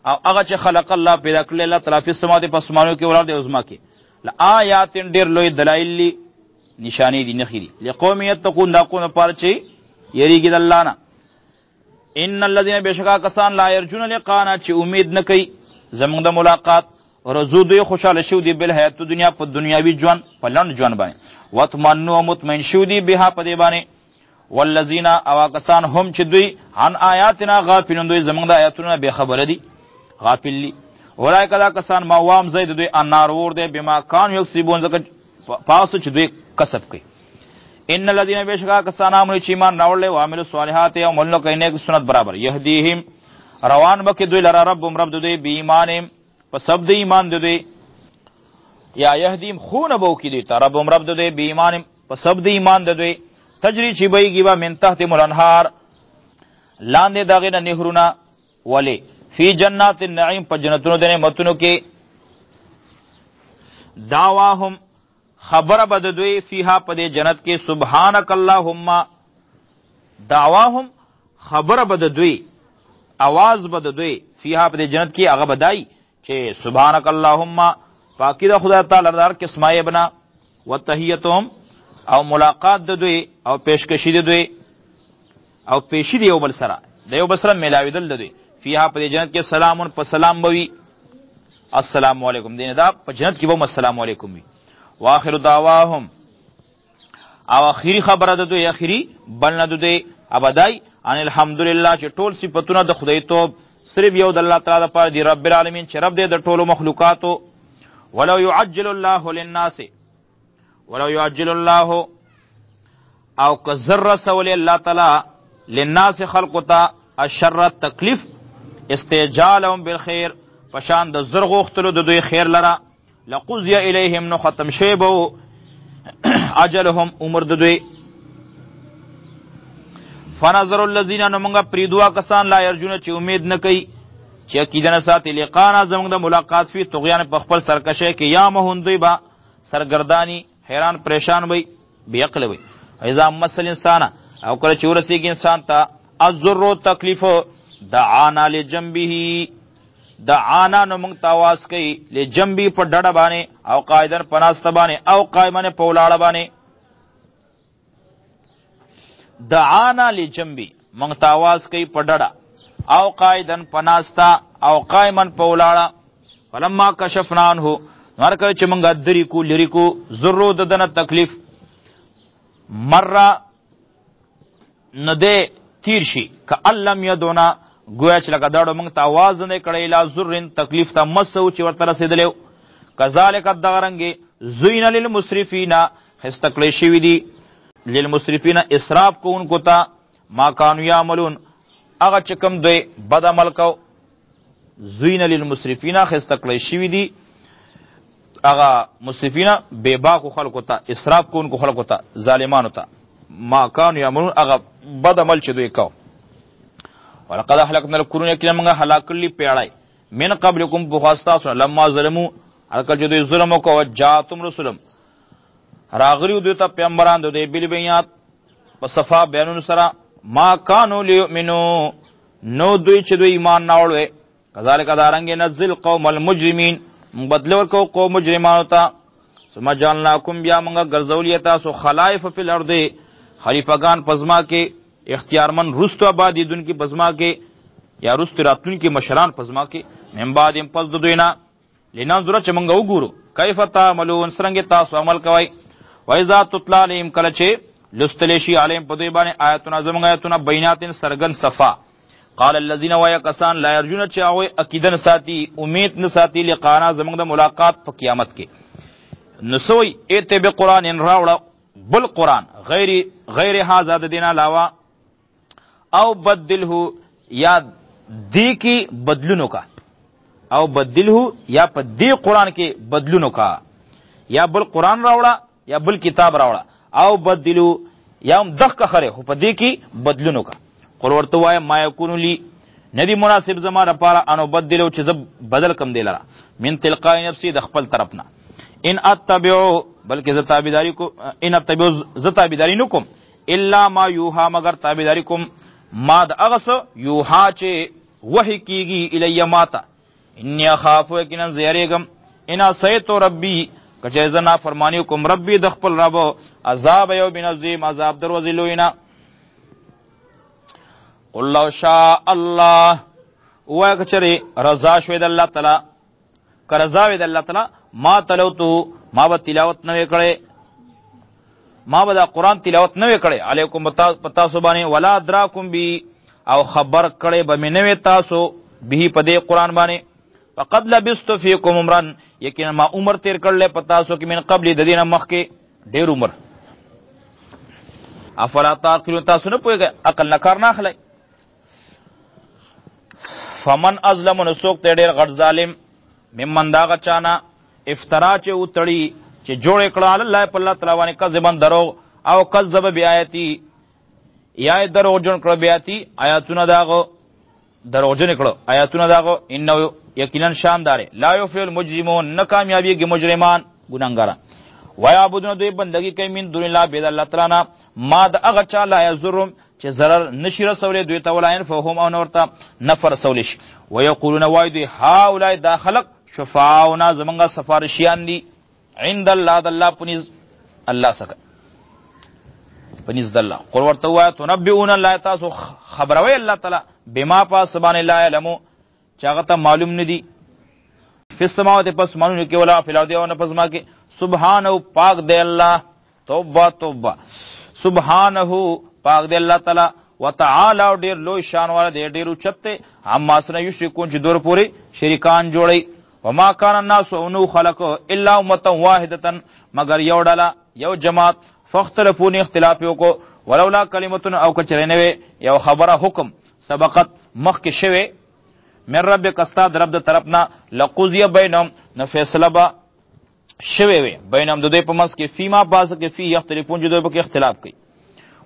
او هغه چې خلق الله پیدا کړی الله تعالی فی السماوات په اسمانو کې ولاړ دی او ځمکه کې، لآیات ډېر لوی دلایل دي، نشانې دي، نښې دي، لقوم یتقون دا قوم دپاره چې یریږي د الله نه. ان الذین بېشکه کسان لا یرجون لقانا چې امید نه کوي زموږ د ملاقات، رضو دوی خوشحاله شو دي بالحیات دنیا په دنیاوي ژوند، په لنډ ژوند باندې، واطمئنوا مطمئن شو دي بها په دې باندې. والذین او کسان هم چې دوی عن آیاتنا غافلون دوی زموږ د آیاتونو نه بېخبره دي، غافل دي. اولئک دا کسان مأواهم ځای د دوی النار اور دی، بما کانوا یکسبون ځکه پاسو چې دوی کسب کوي. ان الذین بېشکه کسان آمنوا چې ایمان راوړلی وعملوا الصالحات او عملونه کوي نیک سنت برابر، یهدیهم روان به کړي دوی لره ربهم رب د دوی بایمانهم په سبب د ایمان د دوی، یا یهدیهم ښوونه به وکړي دوی ته ربهم رب د دوی بایمانهم په سبب د ایمان د دوی، تجری چې بهیږي به من تحتهم الانهار لاندې د هغې نه نهرونه، ولې فی جنات النعیم په جنتونو د نعمتونو کې. دعواهم خبره به د دوی فیها په دې جنت کې، سبحانک اللهم، دعواهم خبره به د دوی، اواز به د دوی فیها په دې جنت کې هغه به دای چې سبحانک اللهم پاکي د خدای تعالی د هر قسمه عیب نه، وتحیتهم او ملاقات د دوی او پیشکشي د دوی او پیشي د یو بل سره، د یو بل سره میلاوېدل د دوی، فیها په دې جنت کې سلام په سلام به وي، السلام علیکم دین دا په جنت کې به هم السلام علیکم وي. واخر دعواهم او اخیری خبره د دوی، اخیری بلنه د دوی ابدای ان الحمدلله چې ټول صفتونه د خدای توب صرف یو د الله تعالی لپاره دی، رب العالمین چې رب دی د ټولو مخلوقاتو. ولو يعجل الله للناس، ولو يعجل الله او که زر رسولې الله تعالی للناس خلقو ته الشر تکلیف، استعجالهم بالخير پشان د زر غوښتلو د دوی خیر لره، لقضی الیهم نو ختم شوی به اجلهم عمر د دوی. فنظر الذین نو موږ پریدوا کسان لا یرجون چې امید نه کوي، چې عقیده نه ساتي لقانا زموږ د ملاقات فی طغیان په خپل سرکشه کې، یا مهون دوی به سرګردانی حیران پریشان وي، بې عقله وي. اذا مس الانسان او کله چې ورسېږي انسان ته الضر تکلیف، دعانا لجنبه، دعانا نو موږ ته اواز کوي لجنبه په ډډه باندې، او قاعدن په ناسته باندې، او قائمن په ولاړه باندې. دعانا لجنبه موږ ته اواز کوي په ډډه، او قاعدن په ناسته، او قائمن په ولاړه. فلما کشفنا عنه هر کله چې موږ درې کو لرې کو ضرو د ده نه تکلیف، مره نه دی تیر شي، که لم یدعنا ګویا چې لکه داړو موږ ته اواز نه کړی الی ضر تکلیف ته مسو چې ورته رسېدلی و. کذالک دغه رنګې زین للمسرفین ښایسته کړی شوي دي للمسرفین اسراف کوونکو ته ما کانو یعملون هغه چې کوم دوی بد عمل کو. زین للمسرفین ښایسته کړی شوي دي هغه مسرفین بې باکو خلکو ته، اسراف کوونکو خلکو ته، ظالمانو ته، ما کانو یعملون هغه بد عمل چې دوی کو. ولقد اهلکنا القرون یقینا موږ هلاک کړلي پیړۍ من قبلکم پخوا ستاسو نه، لما ظلمو هر کله چې دوی ظلم وکړ، جاءتهم رسلهم راغلي دوی ته پیغمبران د دوی بالبینات په صفا بیانونو سره، ما کانو لیؤمنو نو دوی چې دوی ایمان نه وړوي. کذالک دارنګ نزل قوم المجرمین، موږ بدل ورکو قوم مجرمانو ته. ثم جعلناکم، بیا موږ ګرځولي تاسو خلائف فی الارض، خلیفګان پزما کې، اختیارمن رستو آبادیدونکي پزما کې، یا رستو راتلونکي مشران پزما کې، من بعد پس د دوی نه، لننظر چې موږ وګورو کیف تعملون، څرنګه تاسو عمل کوئ. وإذا تتلی علیهم، کله چې لوستلی شي علیهم په دوی باندې آیتونه زموږ آیتونه بینات څرګند صفا، قال الذين وایه کسان لا یرجون چې هغوی عقیده نه ساتي، امید نه ساتي، لقانا زموږ د ملاقات په قیامت کې. نو څه وایي؟ ائت بقرآن، راوړه بل قرآن غیر هذا د دې نه علاوه، او بدله، یا دې کې بدلون وکړه، او بدله یا په دې قرآن کې بدلون وکړه، یا بل قرآن راوړه یا بل کتاب راوړه، او بدلو یا هم دغه خره خو په دې کې بدلون وکړه. قل ورته وایه ما یکون لی، ندی مناسب زما لپاره ان بدلو چې زه بدل کم دی لره من تلقای نفسي د خپل طرف نه، ان اتبعو بلکې زه تابعداري کو، ان اتبعو زه تابعداري نه کوم الا ما یوها، مګر تابعداري کوم ما د هغه څه یوها چې وحي کیږي الی ماته، انی اخاف یقینا زه یریږم ان عصیت ربي، که چېرې زه نافرماني وکړم ربي د خپل رب، عذاب یوم عظیم، عذاب د ورځې لوی نه. قل لو شاء الله، ووایه که چېرې رضا شوې د الله تعالی، که رضا وي د الله تعالی، ما تلوته، ما به تلاوت نه وی کړی، ما به دا قرآن تلاوت نه وی کړی علیکم په تاسو باندې، ولا ادراکم بی، او خبر کړی به مې نه وی تاسو به په دې قرآن باندې. فقد لبست فیکم عمرا، یقینا ما عمر تیر کړل په تاسو کې من قبل د دینه مخکې ډیر عمر. افلا تعقلون، تاسو نه پوهیږئ، عقل نه کار نه اخلئ. فمن ازلم، نو څوک دی ډېر غټ ظالم ممن د هغه چا نه افترا چې وتړي، چې جوړ یې کړه علی الله په الله تعالی باندې کذبا دروغ، او کذب بیاتی، یا یې دروغجن کړه بیاتی آیاتونه د هغه، دروغجن کړه آیاتونه د هغه. انه یقینا شان داره لا یفلح المجرمون، نه کامیابیږي مجرمان ګناهګاران. ویعبدون، دوی بندگی کوي من دون الله بې د الله تعالی نه، ما د هغه چا لا یضرهم چې ضرر نشي رسولی دوی ته، ولا ینفعهم او نه ورته نفع رسولی شي. ویقولون، وایي دوی هؤلاء دا خلق شفاعنا زمونږ سفارشیان دي عند الله د الله په نزد، الله څخه په نزد الله. قل ورته ووایه تنبئون الله، تاسو خبروئ الله تعالی بما په څه باندې لا یعلمو چې هغه ته معلوم نه دي، فی السماوات پس مانونو کې، ولا فی الارض او نه په ځمکه کې. سبحانه پاک دی الله، توبه توبه، سبحانه پاک دی الله تعالی، وتعالی او ډیر لوی شان والا دی، ډیر اوچت دی، عما سره یشرکون چې دور پورې شریکان جوړي. وما کان الناس نو خلق الا امه واحده، مگر یو ډله یو جماعت، فاختلفوا اختلاف وکړو، ولولا کلمه او کچره نه وي یو خبره حکم سبقت مخکې شوی من ربک ستا د رب د طرف نه، لقضی بینهم نو فیصله به شوی وي بینهم د دوی په منځ کې، فیما پاس کې فی یختلفون چې دوی پکې اختلاف کوي.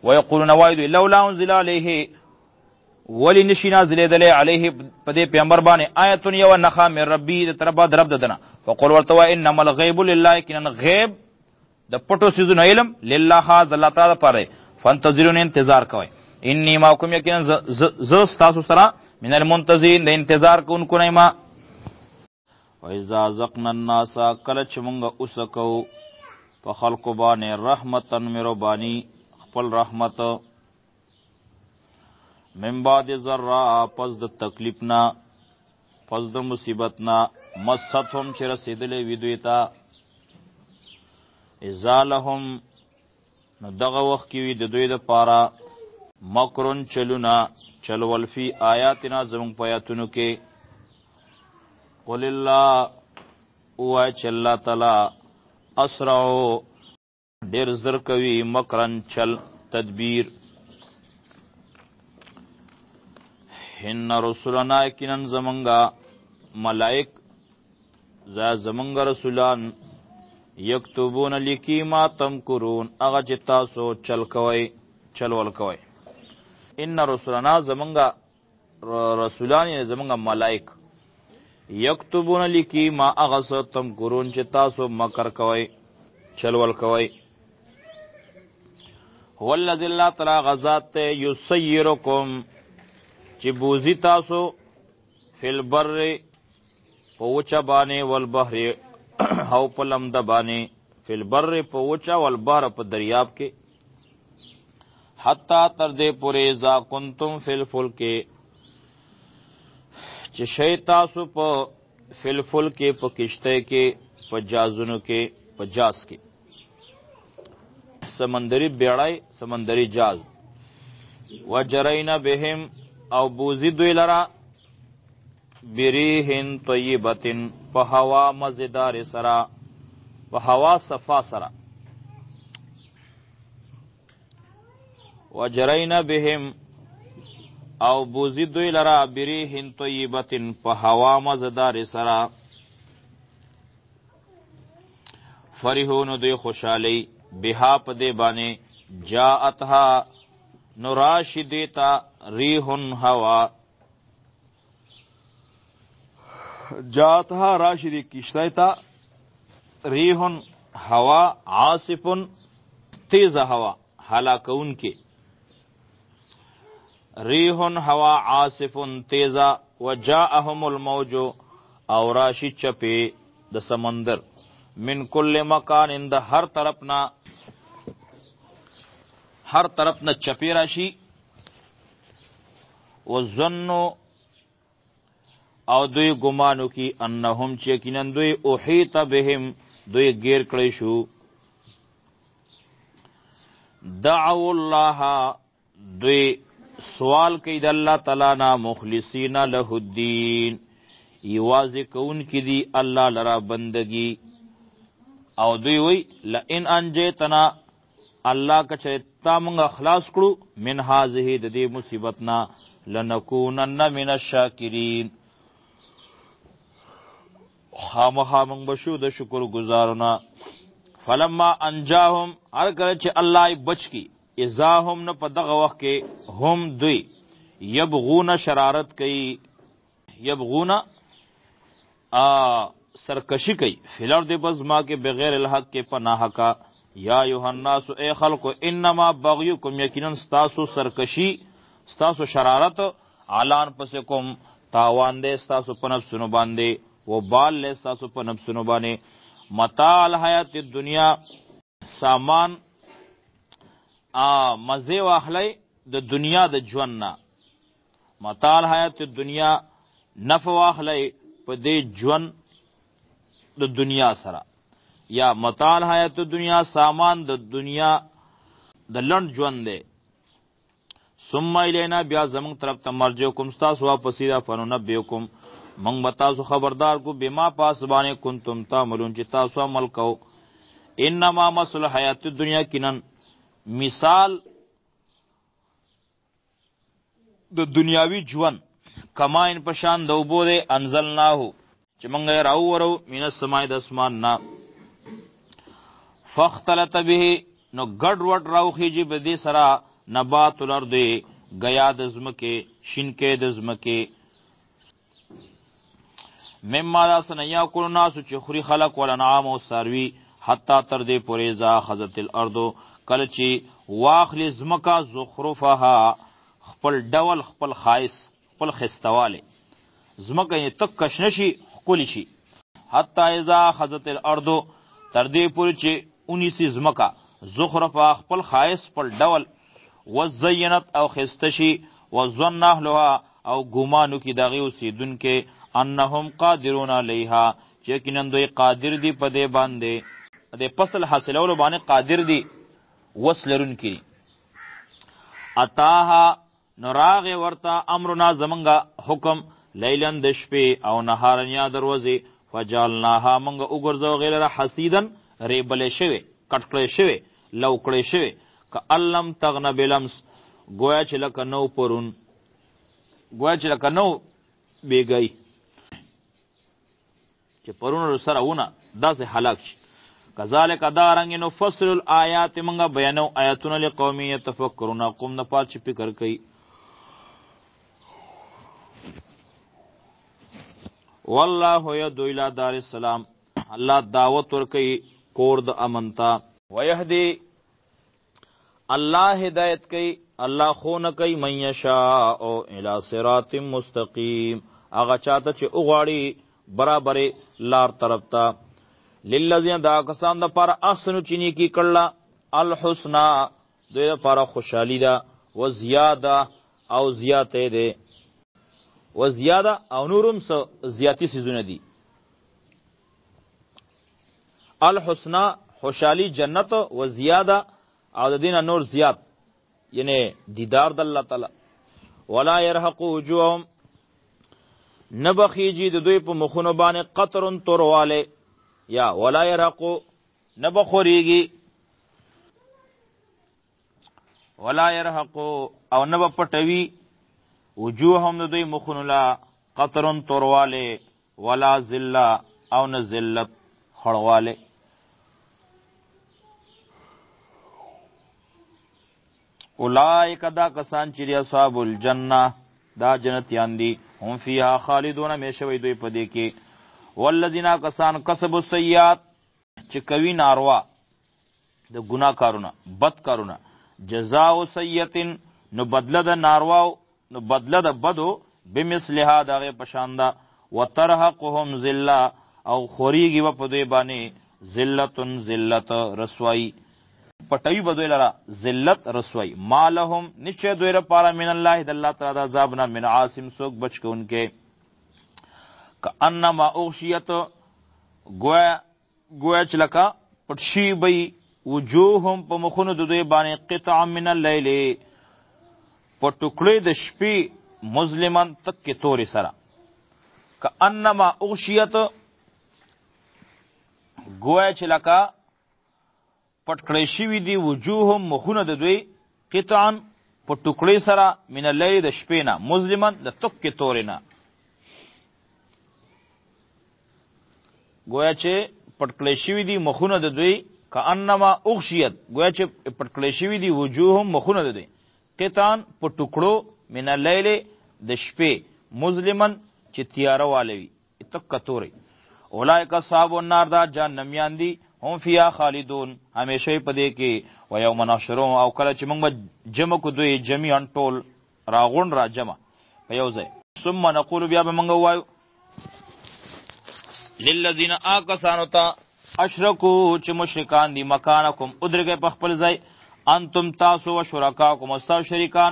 ویقولون وایي دوی لولا انزل علیه، ولی نشي نازلېدلی علیه په دې پیغمبر باندې آیت یوه نښه من ربي د طرفه د رب د ده نه. فقل ورته وایه انما الغیب لله، یقینا غیب د پټو څیزونو علم لله خاص د الله تعالی لپاره دی، فانتظرون انتظار کوئ، انی معکم یقینا زه ستاسو سره من المنتظرین د انتظار کوونکو نه یم. وإذا ذقنا الناس، کله چې مونږ اوسکو په خلکو باندې رحمتا مهرباني خپل رحمت، من بعد ذرا پس د تکلیف نه، پس د مصیبت نه، مستهم چې رسېدلی وي دوی ته، اذا لهم نو دغه وخت کې وي د دوی دپاره مکرون چلونه چلول فی آیاتنا زموږ په آیاتونو کې. قل الله، ووایه چې الله تعالی اسرعو ډیر زر کوي مکرن چل تدبیر. ان رسولنا یقینا زمونږه ملائک زمونږ رسولان یکتبون لیکی ما تمکرون هغه چې تاسو چل کوئ چلول کوئ. ان رسولنا زمونږه رسولان یعنی زمونږ ملائک یکتبون لیکی ما هغه څه تمکرون چې تاسو مکر کوئ چلول کوئ. هو الذی الله تعالی غزاد ته یسیرکم چې بوزي تاسو فی البر په وچه باندې، والبحر او په لمده باندې، فی البر په وچه، والبحر په دریاب کې، حتی تر دې پورې اذا کنتم فی الفلک چې شئ تاسو په فی الفلک په کشته کې، په جازونو کې، په جاز کې، سمندري بیړۍ، سمندري جاز، وجرینا بهم او بوزي دوی لره بریحن طیبتن په هوا مزیدار سره، په هوا صفا سره، وجرینا بهم او بوزي دوی لره بریحن طیبتن په هوا مزیدار سره، فرحون دوی خوشحالی بها په دې باندې، جاءتها نو راشي دې ته ریحن هوا، جاءتها راشي دې کشتی ته ریحن هوا، عاصف تیزه هوا هلاکونکې، ریحن هوا عاصف تیزه، وجاءهم الموج او راشي چپې د سمندر، من کل مکان د هر طرف نه، هر طرف نه چپې راشي، وظنوا او دوی ګمانو کی انهم چې یقینا دوی احیط بهم دوی غیر کړی شو، دعوا الله دوی سوال کوي د الله تعالی نه، مخلصین له الدین یوازې کوونکي دي الله لرا بندگی، او دوی وی لئن انجیتنا الله کچې تا مونږ خلاص کړو من هذه د دې مصیبت نه، لنکونن من الشاکرین خامخا مونږ به شو د شکر ګزارونه. فلما انجاهم هر کله چې الله یې بچ کی، اذا هم نه په دغه وخت کې هم دوی یبغون شرارت کوي، یبغون سرکشي کوي فی الارض بزما کې بغیر الحق کې په ناحقه. یا ایها الناس ای خلقو انما بغیکم یقینا ستاسو سرکشي ستاسو شرارت علی انفسکم تاوان دی ستاسو په نفسونو باندې، وبال دی ستاسو په نفسونو باندې. متاع الحیات الدنیا سامان مزه واخلئ د دنیا د ژوند نه، متاع الحیات الدنیا نفع واخلئ په دې ژوند د دنیا سره، یا متاع الحیات الدنیا سامان د دنیا د لنډ ژوند دی. ثم الینا بیا زمونږ طرف ته مرجعکم ستاسو واپسي ده، فننبئکم موږ به تاسو خبردار کو بما پاس باندې کنتم تعملون چې تاسو عمل کو. انما مثل حیات الدنیا کنن مثال د دنیاوی ژوند کماین پشان د اوبو دی، انزلناه چې موږ یې راوورو من السماء د اسمان نه، فاختلط به نو ګډ وډ راوخیږي به دې سره نبات الارض ګیا د ځمکې، شینکې د ځمکې، مما دا سنه یاکل الناس چې خوري خلق والانعام او څاروي، حتی تر دې پورې اذا اخذت الارض کله چې واخلي ځمکه زخرفها خپل ډول خپل ښایست خپل ښایستهوالی، ځمکه یې تک شنه شي ښکلې شي، حتی اذا اخذت الارض تر دې پورې چې ونیسي ځمکه زخرفها خپل ښایست خپل ډول، وزینت او ښایسته شي، وظن اهلها او ګمان وکړي د هغې اوسېدونکي انهم قادرون علیها چې یقینا دوی قادر دي په دې باندې، د فصل حاصلولو باندې قادر دي، وس لرونکي دي. اتاها نو راغی ورته امرنا زمونږ حکم لیلا د شپې او نهارا یا د ورځې، فجعلناها مونږ وګرځو هغې لره حصیدا ریبلې شوې، کټ کړی شوې، لو کړی شوې، کأن لم تغن بلمس ګویا چې لکه نو پرون، ګویا چې لکه نو بیګی چې پرون سره ونه داسې هلاک شي. کذالک دا رنګ نفصل الآیات موږ بیانو آیاتونه لقوم یتفکرون قوم د پاره چې فکر کوي. والله یدعو الی دار السلام الله دعوت ورکوي کور د امن ته. ویهدي الله هدایت کوي، الله خونه کوي من یشاء الی صراط مستقیم هغه چاته چې وغواړي برابرې لار طرف ته. للذین دا کسان د پاره احسنو چې نیکي کړله، الحسنا دوی دپاره خوشحالي ده، و زیاده او زیاتی دی، و زیاده او نور هم څه زیاتي څیزونه دي. الحسنا خوشحالي جنت، و زیاده او د دینه نور زیات، یعنی دیدار د الله تعالی. ولا يرهق وجوههم نه بخیږي د دوی په مخونو باندې قطر توروالی، یا ولا يرهق نه بخورېږي، ولا يرهق او نه به پټوي وجوههم د دوی مخونو لا قطر توروالی، ولا ذله او نه ذلت خړوالی. اولئک دا کسان چې دي اصحاب الجنه دا جنتیان دي، هم فیها خالدون همیشه وي دوی په دې کې. والذین کسان کسبوا السیئات چې کوي ناروا د ګناه کارونه بد کارونه، جزاء سیئة نو بدله د نارواو نو بدله د بدو بمثلها د هغې په شان ده، وترهقهم ذله او خورېږي به په دوی باندې ذلة ذلت رسوایي، پټوي به دوی لره ذلت رسوایي. ما لهم نشته دوی لپاره من الله د الله تعالی د عذاب نه من عاصم څوک بچ کوونکی. کأنما اغشیت ګویا چې لکه پټ شي به وي وجوههم په مخونو د دوی باندې قطعا من اللیل په ټوکړې د شپې مظلما تکې تورې سره. کأنما اغشیت ګویا چې لکه پټ کړی شوي دي وجوههم مخونه د دوی قطعا په ټوکړې سره من اللیل د شپې نه مظلما د تکې تورې نه، ګویا چې پټ کړی شوي دي مخونه د دوی کأنما اغشیت ګویا چې پټ کړی شوي دي وجوههم مخونه د دوی قطعا په ټوکړو من اللیل د شپې مظلما چې تیاره واله وي تکه تورې. اولئک اصحاب النار دا جهنميان دي، هم فیها خالدون همیشه په دې کې. و یوم نحشرهم او کله چې موږ به جمع کړو دوی جمیعا ټول راغونډ را جمع په یو ځای. ثم نقول بیا به موږ ووایو للذین آکسانو ته اشرکو چې مشرکان دي مکانکم ادرګئ په خپل ځای، انتم تاسو و شرکاکم او ستاسو شریکان.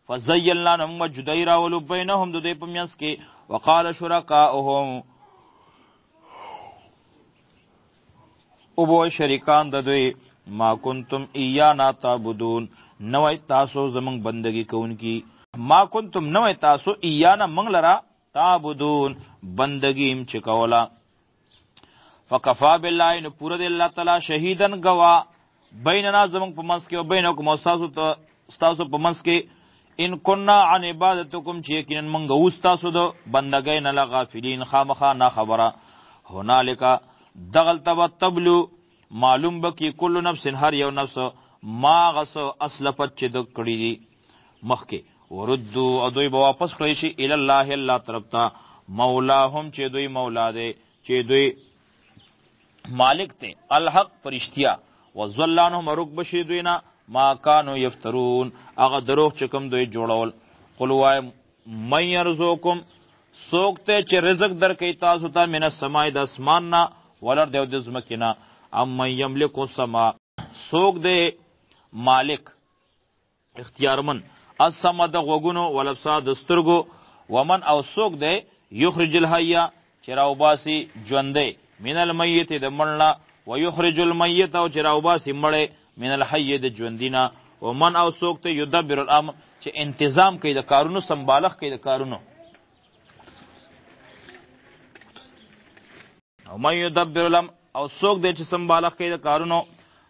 فزیلنا نو موږ جدایي راولو بینهم د دوی په منځ کې. وقال شرکاؤهم او شریکان د دوی ما کنتم ایانا تعبدون نوای تاسو زمونږ بندگی کوونکی، ما کنتم نوای تاسو ایانا موږ لره تعبدون بندگی هم چې کوله. فکفا بالله نو پوره دی الله تعالی شهیدن گوا بیننا زمونږ په منځ کې او بینکم او ستاسو په منځ کې. ان کنا عن عبادتکم چې یقینا موږ وو ستاسو د بندګۍ نه لغافلین خامخا ناخبره. هنالک دغلته به تبلو معلوم به کړي کل نفس هر یو نفس ما غس اسلفت چې د کړي دي مخکې. وردو او دوی به واپس کړی شي الی الله الله طرف ته مولاهم چې دوی مولا دی چې دوی مالک دی الحق پرشتیا. وظل عنهم رک بشي دوی نه ما کانو یفترون هغه دروغ چې کوم دوی جوړول. قل وای من یرزقکم څوک ته چې رزق درکوي تاسو ته من السماء د اسمان نه ولر دی د ځمکې نه، ام من یملک السما څوک دی مالک اختیارمن السما د غوږونو والابصار د سترګو، ومن او څوک دی یخرج الحی چې راوباسي ژوندی من المیت د مړ نه، ویخرج المیت او چې راوباسي مړی من الحی د ژوندي نه، ومن او څوک ته یدبر الامر چې انتظام کوي د کارونو سمبالښت کوي د کارونو، او من یدبر الامر او څوک دی چې سمبالښت کوي د کارونو.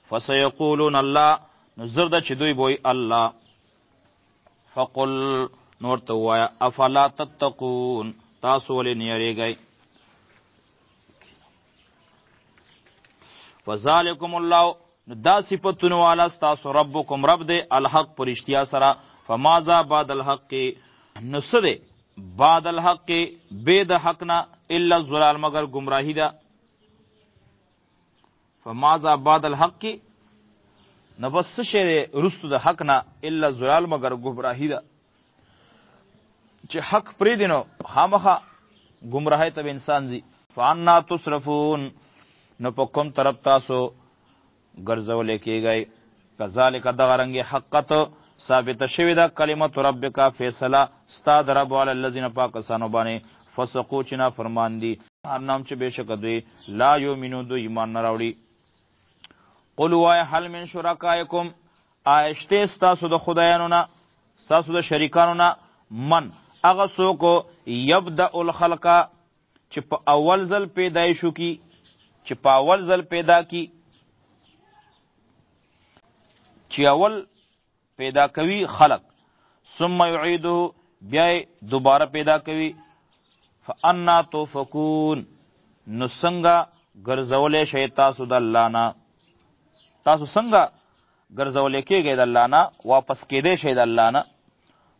فسیقولون الله نو زر ده چې دوی بوي الله. فقل نور ته ووایه افلا تتقون تاسو ولې نه یریږئ؟ فذلکم الله نو دا صفتونو والا ستاسو ربکم رب دی الحق پر رښتیا سره. فماذا بعد الحق نو څه دی بعد الحق بې د حق نه الا الضلال مګر ګمراهي ده. فماذا بعد الحق نو بس څه شی دی وروستو د حق نه الا الضلال مګر ګمراهي ده. چې حق پرېږدي نو خامخا ګمراهۍ ته به انسان ځي. فانا تصرفون، نو په کوم طرف تاسو ګرځولی کېږئ؟ کذالک دغه رنګې حقت ثابته شوې ده کلمت ربک فیصله ستا د رب علی الذین پاکسانو باندې فسقو چې نافرمان دي، انهم چې بېشکه دوی لا یؤمنون دوی ایمان نه راوړي. قل وایه هل من شرکائکم، آیا شته ستاسو د خدایانو نه، ستاسو د شریکانو نه، من هغه څوک یبدأ الخلق چې په اول ځل پیدایشو کی، چې په اول ځل پیدا کی، چې اول پیدا کوي خلق، ثم یعیده بیا دوباره پیدا کوي، فانا توفکون نو څنګه ګرځولی شئ تاسو د الله نه، تاسو څنګه ګرځولی کېږئ د الله نه، واپس کېدی شئ د الله نه.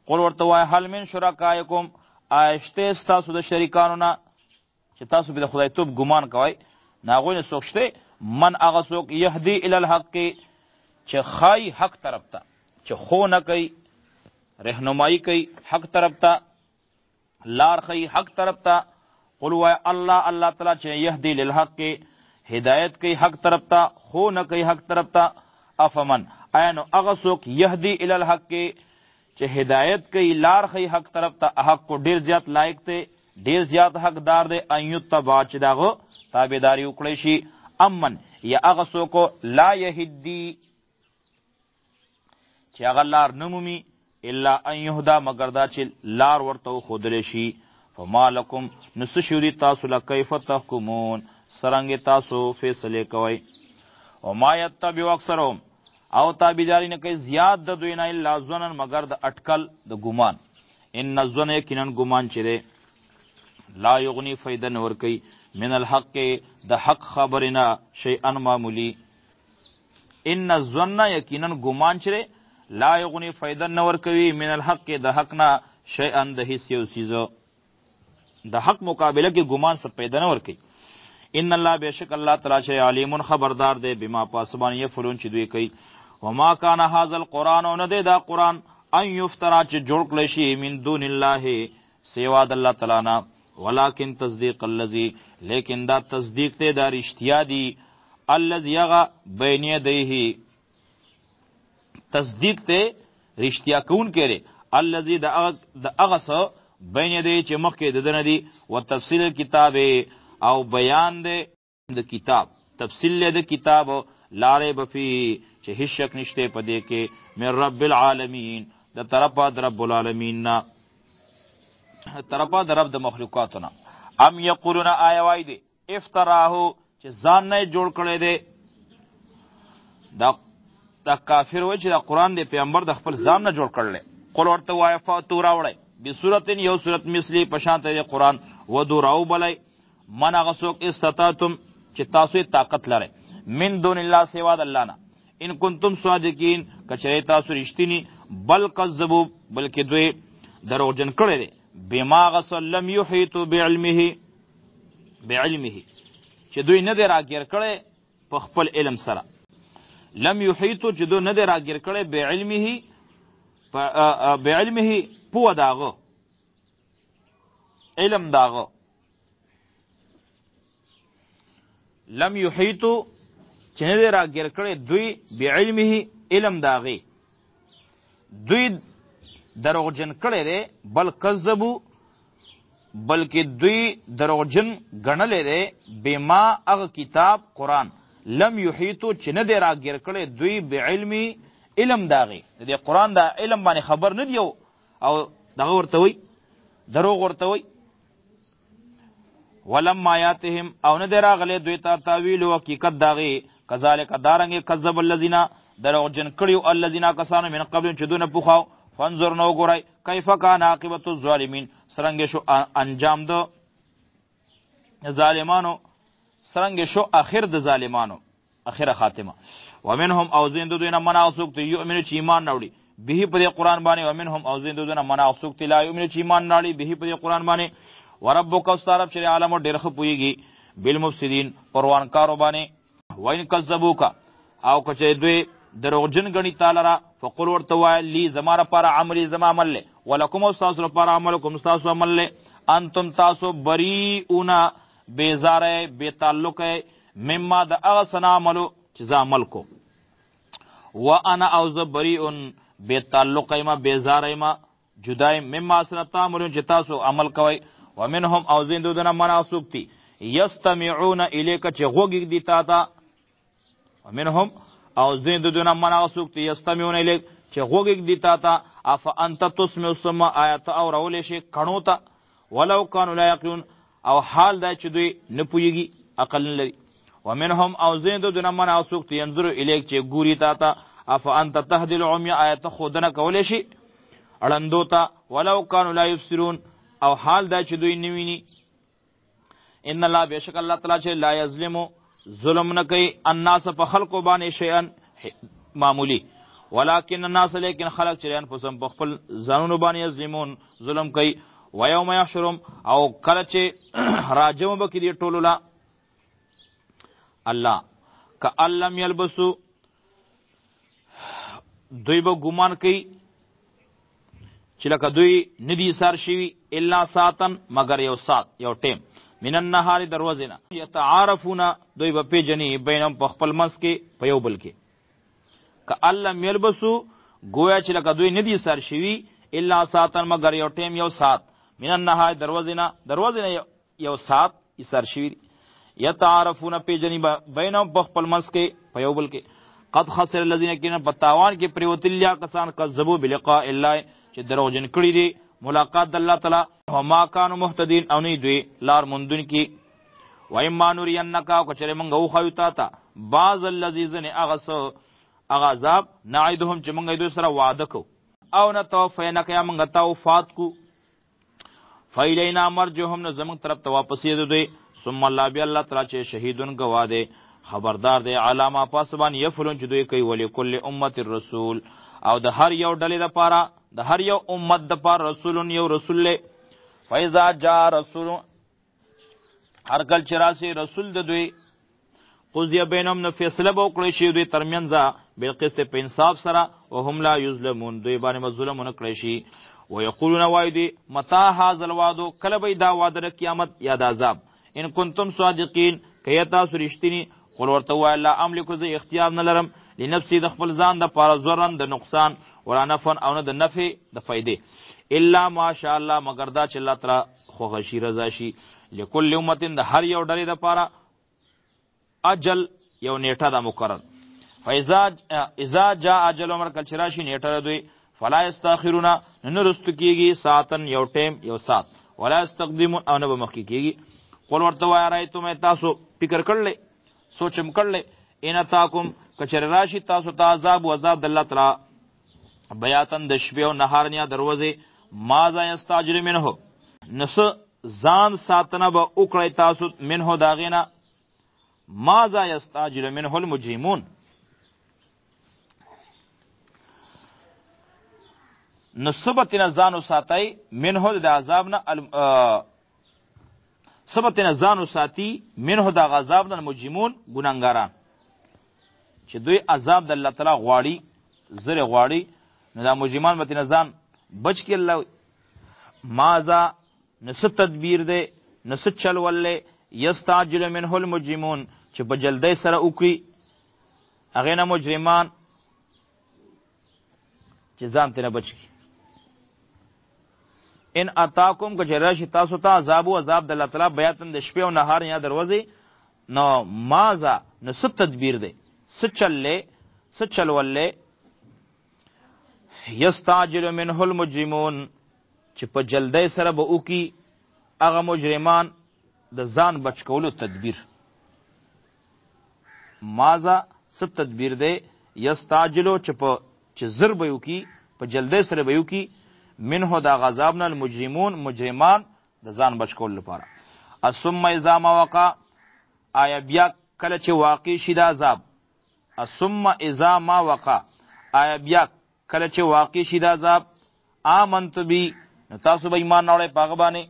قل ورته وایه هل من شرکائکم، آیا شته ستاسو د شریکانو نه چې تاسو به د خدای توب ګمان کوئ، نه هغوی نه څوک شته، من هغه څوک یهدي الی الحق چې ښایي حق طرف ته، چې ښونه کوي، رهنمایي کوي حق طرف ته، لار ښیي حق طرف ته. قل وایه الله، الله تعالی چې یهدي للحق هدایت کوي حق طرف ته، ښونه کوي حق طرف ته. افمن آیا نو هغه څوک یهدي الی الحق چې هدایت کوي لار ښیي حق طرف ته، حق کو ډیر زیات لایق دی، ډیر زیات حقدار دی، ان یتبع چې د هغه تابعداري وکړی شي. امن یا هغه څوک لا یهدي چې هغه لار نه مومي الا ان یهدا مګر دا چې لار ورته وښودلی شي. فما لکم نو څه شو دي تاسو له کیف تحکمون څرنګه تاسو فیصلې کوئ. وما یتبع اکثرهم او تابعداري نه کوي زیات د دوی نه الا ظنا مګر د اټکل د ګمان. ان الظن یقینا ګمان چې دی لا یغنی فایده نه ورکوي من الحق د حق خبرې نه شیئا معمولي. ان الظن یقینا ګمان چې دی لا یغنی فایده نه ورکوي من الحق د حق نه شیئا د هیڅ یو څیز. د حق مقابله کې ګمان څه پیدا نه ورکوي. ان الله بشک الله تعالی چې علیم خبردار دی بما پاسبان یفعلون چې دوی کوي. وما کان هذا القرآن او نه دی دا قرآن ان یفترا چې جوړ کړی شي من دون الله سوا د الله تعالی نه، ولکن تصدیق الذی لیکن دا تصدیق ته دا رښتیا دی الذی یغه بین یدیه تصدیق ته رښتیا کون کړي الذی د هغه څه بین یدیه چې مخکې د ده نه دي، وتفصیل کتاب او بیان دی د کتاب، تفصیل له د کتاب لا ریب فیه چې هیڅ شک نشته په دې کې من رب العالمین د طرفه د رب العالمین نه، طرفه د رب د مخلوقاتو نه. ام یقولون آیا وای دی افتراه چې ځان نه جوړ کړی دی. دا کافر وای چې دا قرآن دی پیغمبر د خپل ځان نه جوړ کړل. قل ورته وایه فاتو راوړی بصورت یو صورت مثلی په شان ته قرآن ودو راو بلی من هغه څوک استطاعتم چې تاسو یې طاقت لرئ من دون الله سوا د الله نه ان کنتم صادقین کچری تاسو رښتیني. بل کذبو بلکې دوی دروغجن کړی دی بما غسل لم یحیطو بعلمه بعلمه چې دوی نه دی راګیر کړی په خپل علم سره. لم یحیطو چې دوی نه دی راګیر کړی بعلمه بعلمه پوه داغه علم داغه. لم یحیطو چې نه دی راګیر کړی دوی بعلمه علم داغه، دوی دروغجن کړی دی. بل کذبو بلکې دوی دروغجن ګڼلی دی بما هغه کتاب قرآن لم یحیطو چې نه دی راګیر کړی دوی بعلمي علم داغې، د دې قرآن دا علم باندې خبر نه دی او دغه ورته وایي دروغ ورته وایي. ولما یاتهم او نه دی راغلی دوی ته تاویل او حقیقت داغې. کذالک دارنګې کذب الذین دروغجن کړیو الذین کسانو من قبل چې دونه پخوا. فانظر نو ګورئ کیف کان عاقبت الظالمین څرنګه شو انجام د ظالمانو، څرنګه شو اخر د ظالمانو اخره خاتمه. ومنهم او زین د دوی نه من هغه څوک ته یؤمنو چې ایمان راوړي به په دې قرآن باندې. ومنهم او زین د دوی نه من هغه څوک ته لا یؤمنو چې ایمان راوړي به په دې قرآن باندې. وربک او ستا رب چې عالم ډېر ښه پوهېږي بالمفسدین پروانکارو باندې. وإن کذبوک او که چې دوی دروغجن ګڼي تا لره فقل ورته وایه لی زما لپاره عملي زما عمل دی، ولکم او ستاسو لپاره عملکم ستاسو عمل دی، انتم تاسو بریئون، بیزاره، بے تعلق، مما د هغه څه نه عملو چې زه عمل کوم. وانا او زه بریئون، بے تعلق یم، بیزاره یم، جدا یم، مما څه نه تعملون چې تاسو عمل کوئ. ومنهم او ځینې د دوی نه من هغه څوک دي یستمعون الیک چې غوږ ږدي تا ته. ومنهم او ځینې د دوی نه من هغه څوک دي یستمعون الیک چې غوږ ږدي تا ته. افانت تسمع الصم، آیا ته اورولی شې کڼو ته؟ ولو کانوا لا یعقلون، او حال دا چې دوی نه پوهېږي، عقل نه لري. ومنهم او ځینې د دوی نه من هغه څوک دي ینظر الیک چې ګوري تا ته. افانت تهدي العمي، آیا ته ښودنه کولی شې ړندو ته؟ ولو کانوا لا یبصرون، او حال دا چې دوی نه ویني. ان الله بشک الله تعالی چې لا یظلم ظلم نه کوي الناس په خلقو باندې شیئا معمولی، ولكن الناس لیکن خلق چې انفسهم په خپل ځانونو باندې یظلمون ظلم کوي. ویوم یحشرهم، او کله چې راجم به کړي ټولو لا الله کأن لم یلبسو، دوی به ګمان کوي چې لکه دوی ندي سار شوي الا ساعتن، مګر یو ساعت، یو ټیم، من النهار دروازې نه، یتعارفون دوی به پیژني بینهم په خپل منځ کې په یو بل کې. کأن لم یلبسو، گویا چې لکه دوی ندي سار شوي الا ساعتن، مګر یو ټیم، یو ساعت، من النهار دروازې نه، دروازې نه یو ساعت ایسار شوي دي. یتعارفون پیژني بینهم په خپل منځ کې په یو بل کې. قد خسر الذين کین په تاوان کې پریوتل یا کسان کذبوا بلقاء الله چې دروغجن کړي دي ملاقات د الله تعالی، وما كانوا مهتدين او نه دوی لار موندون کی. و اما نرینک، او کچره مونږ وخایو تا ته بعض الذی زن هغه څه هغه عذاب نعیدهم چې مونږ دوی سره وعده کو، او نتوفینک یا مونږ ته وفات کو، فیلینا مرجهم نو زمونږ طرف ته واپسې دوی. ثم الله بیا الله تعالی چې شهیدون گواه دی، خبردار دی، علامه پاسبان یفعلون چې دوی کوي. ولکل امت الرسول، او د هر یو ډلې دپاره، د هر یو امت دپاره رسول یو رسول دی. فاذا جاء رسول، هر کله چې راسي رسول د دوی، قضیه بینهم نو فیصله به وکړی شي دوی ترمنځ بالقسط په انصاف سره، وهم لا یظلمون دوی باندې به ظلم ونه کړی شي. ویقولون وایي دوی متی هذا الوعد، کله به دا وعده د قیامت یا د عذاب، ان کنتم صادقین که یې تاسو رښتیني. قل ورته ووایه لا املک زه اختیار نه لرم لنفسي د خپل ځان دپاره ضرا د نقصان، ولا نفعا او نه د نفع د فایدې، الا ما شاء الله مګر دا چې الله تعالی خوښ شي رضا شي. لکل امة د هر یو ډلې دپاره اجل یو نیټه ده مقرر. فاذا اذا جاء اجل عمر کله چې راشي نیټه د دوی، فلا یستاخرون نه رستو کیږي ساعتن یو ټیم یو ساعت، ولا یستقدمون او نه به مخکې کیږي. قل ورته وایه رایتم تاسو فکر کړلی سوچم کړلی، ان اتاکم که چېرې راشي تاسو ته عذاب و عذاب د الله تعالی بیاتن د شپې او نهار یا دروازې، ماذا یستعجل منه نو څه ځان ساتنه به وکړئ تاسو منه د هغې نه، ماذا یستعجل منه المجرمون. نو څه به ترېنه ځان وساتئ منه د عذاب نه، څه به ترېنه ځان وساتي منه د هغه عذاب نه المجرمون ګناهګاران، چې دوی عذاب د الله تعالی غواړي زر غواړي، نو دا مجرمان به ترېنه ځان بچ کړي. الله ماذا نو څه تدبیر دی نو څه چل ول دی، یستعجل منه المجرمون چې په جلدۍ سره وکړي هغې نه مجرمان چې ځان ترېنه بچ کړي. ان اتاکم که چې راشي تاسو ته عذاب و عذاب د الله تعالی بیاتن د شپې او نهار یا دروازې، نو ماذا نو څه تدبیر دی څه چل دی څه چل ول دی، یستعجل منه المجرمون چې په جلدۍ سره به وکړي هغه مجرمان د ځان بچ کولو تدبیر. ماذا څه تدبیر دی، یستعجلو چې په چې زر به وکړي په جلدۍ سره به وکړي منه د غذاب نه المجرمون مجرمان د ځان بچ کولو لپاره. ثم اذا ما وقع، آیا بیا کله چې واقع شي د عذاب، ثم اذا ما وقع، آیا بیا کله چې واقع شي د عذاب، آمنت بی نو تاسو به ایمان راوړئ په هغه باندې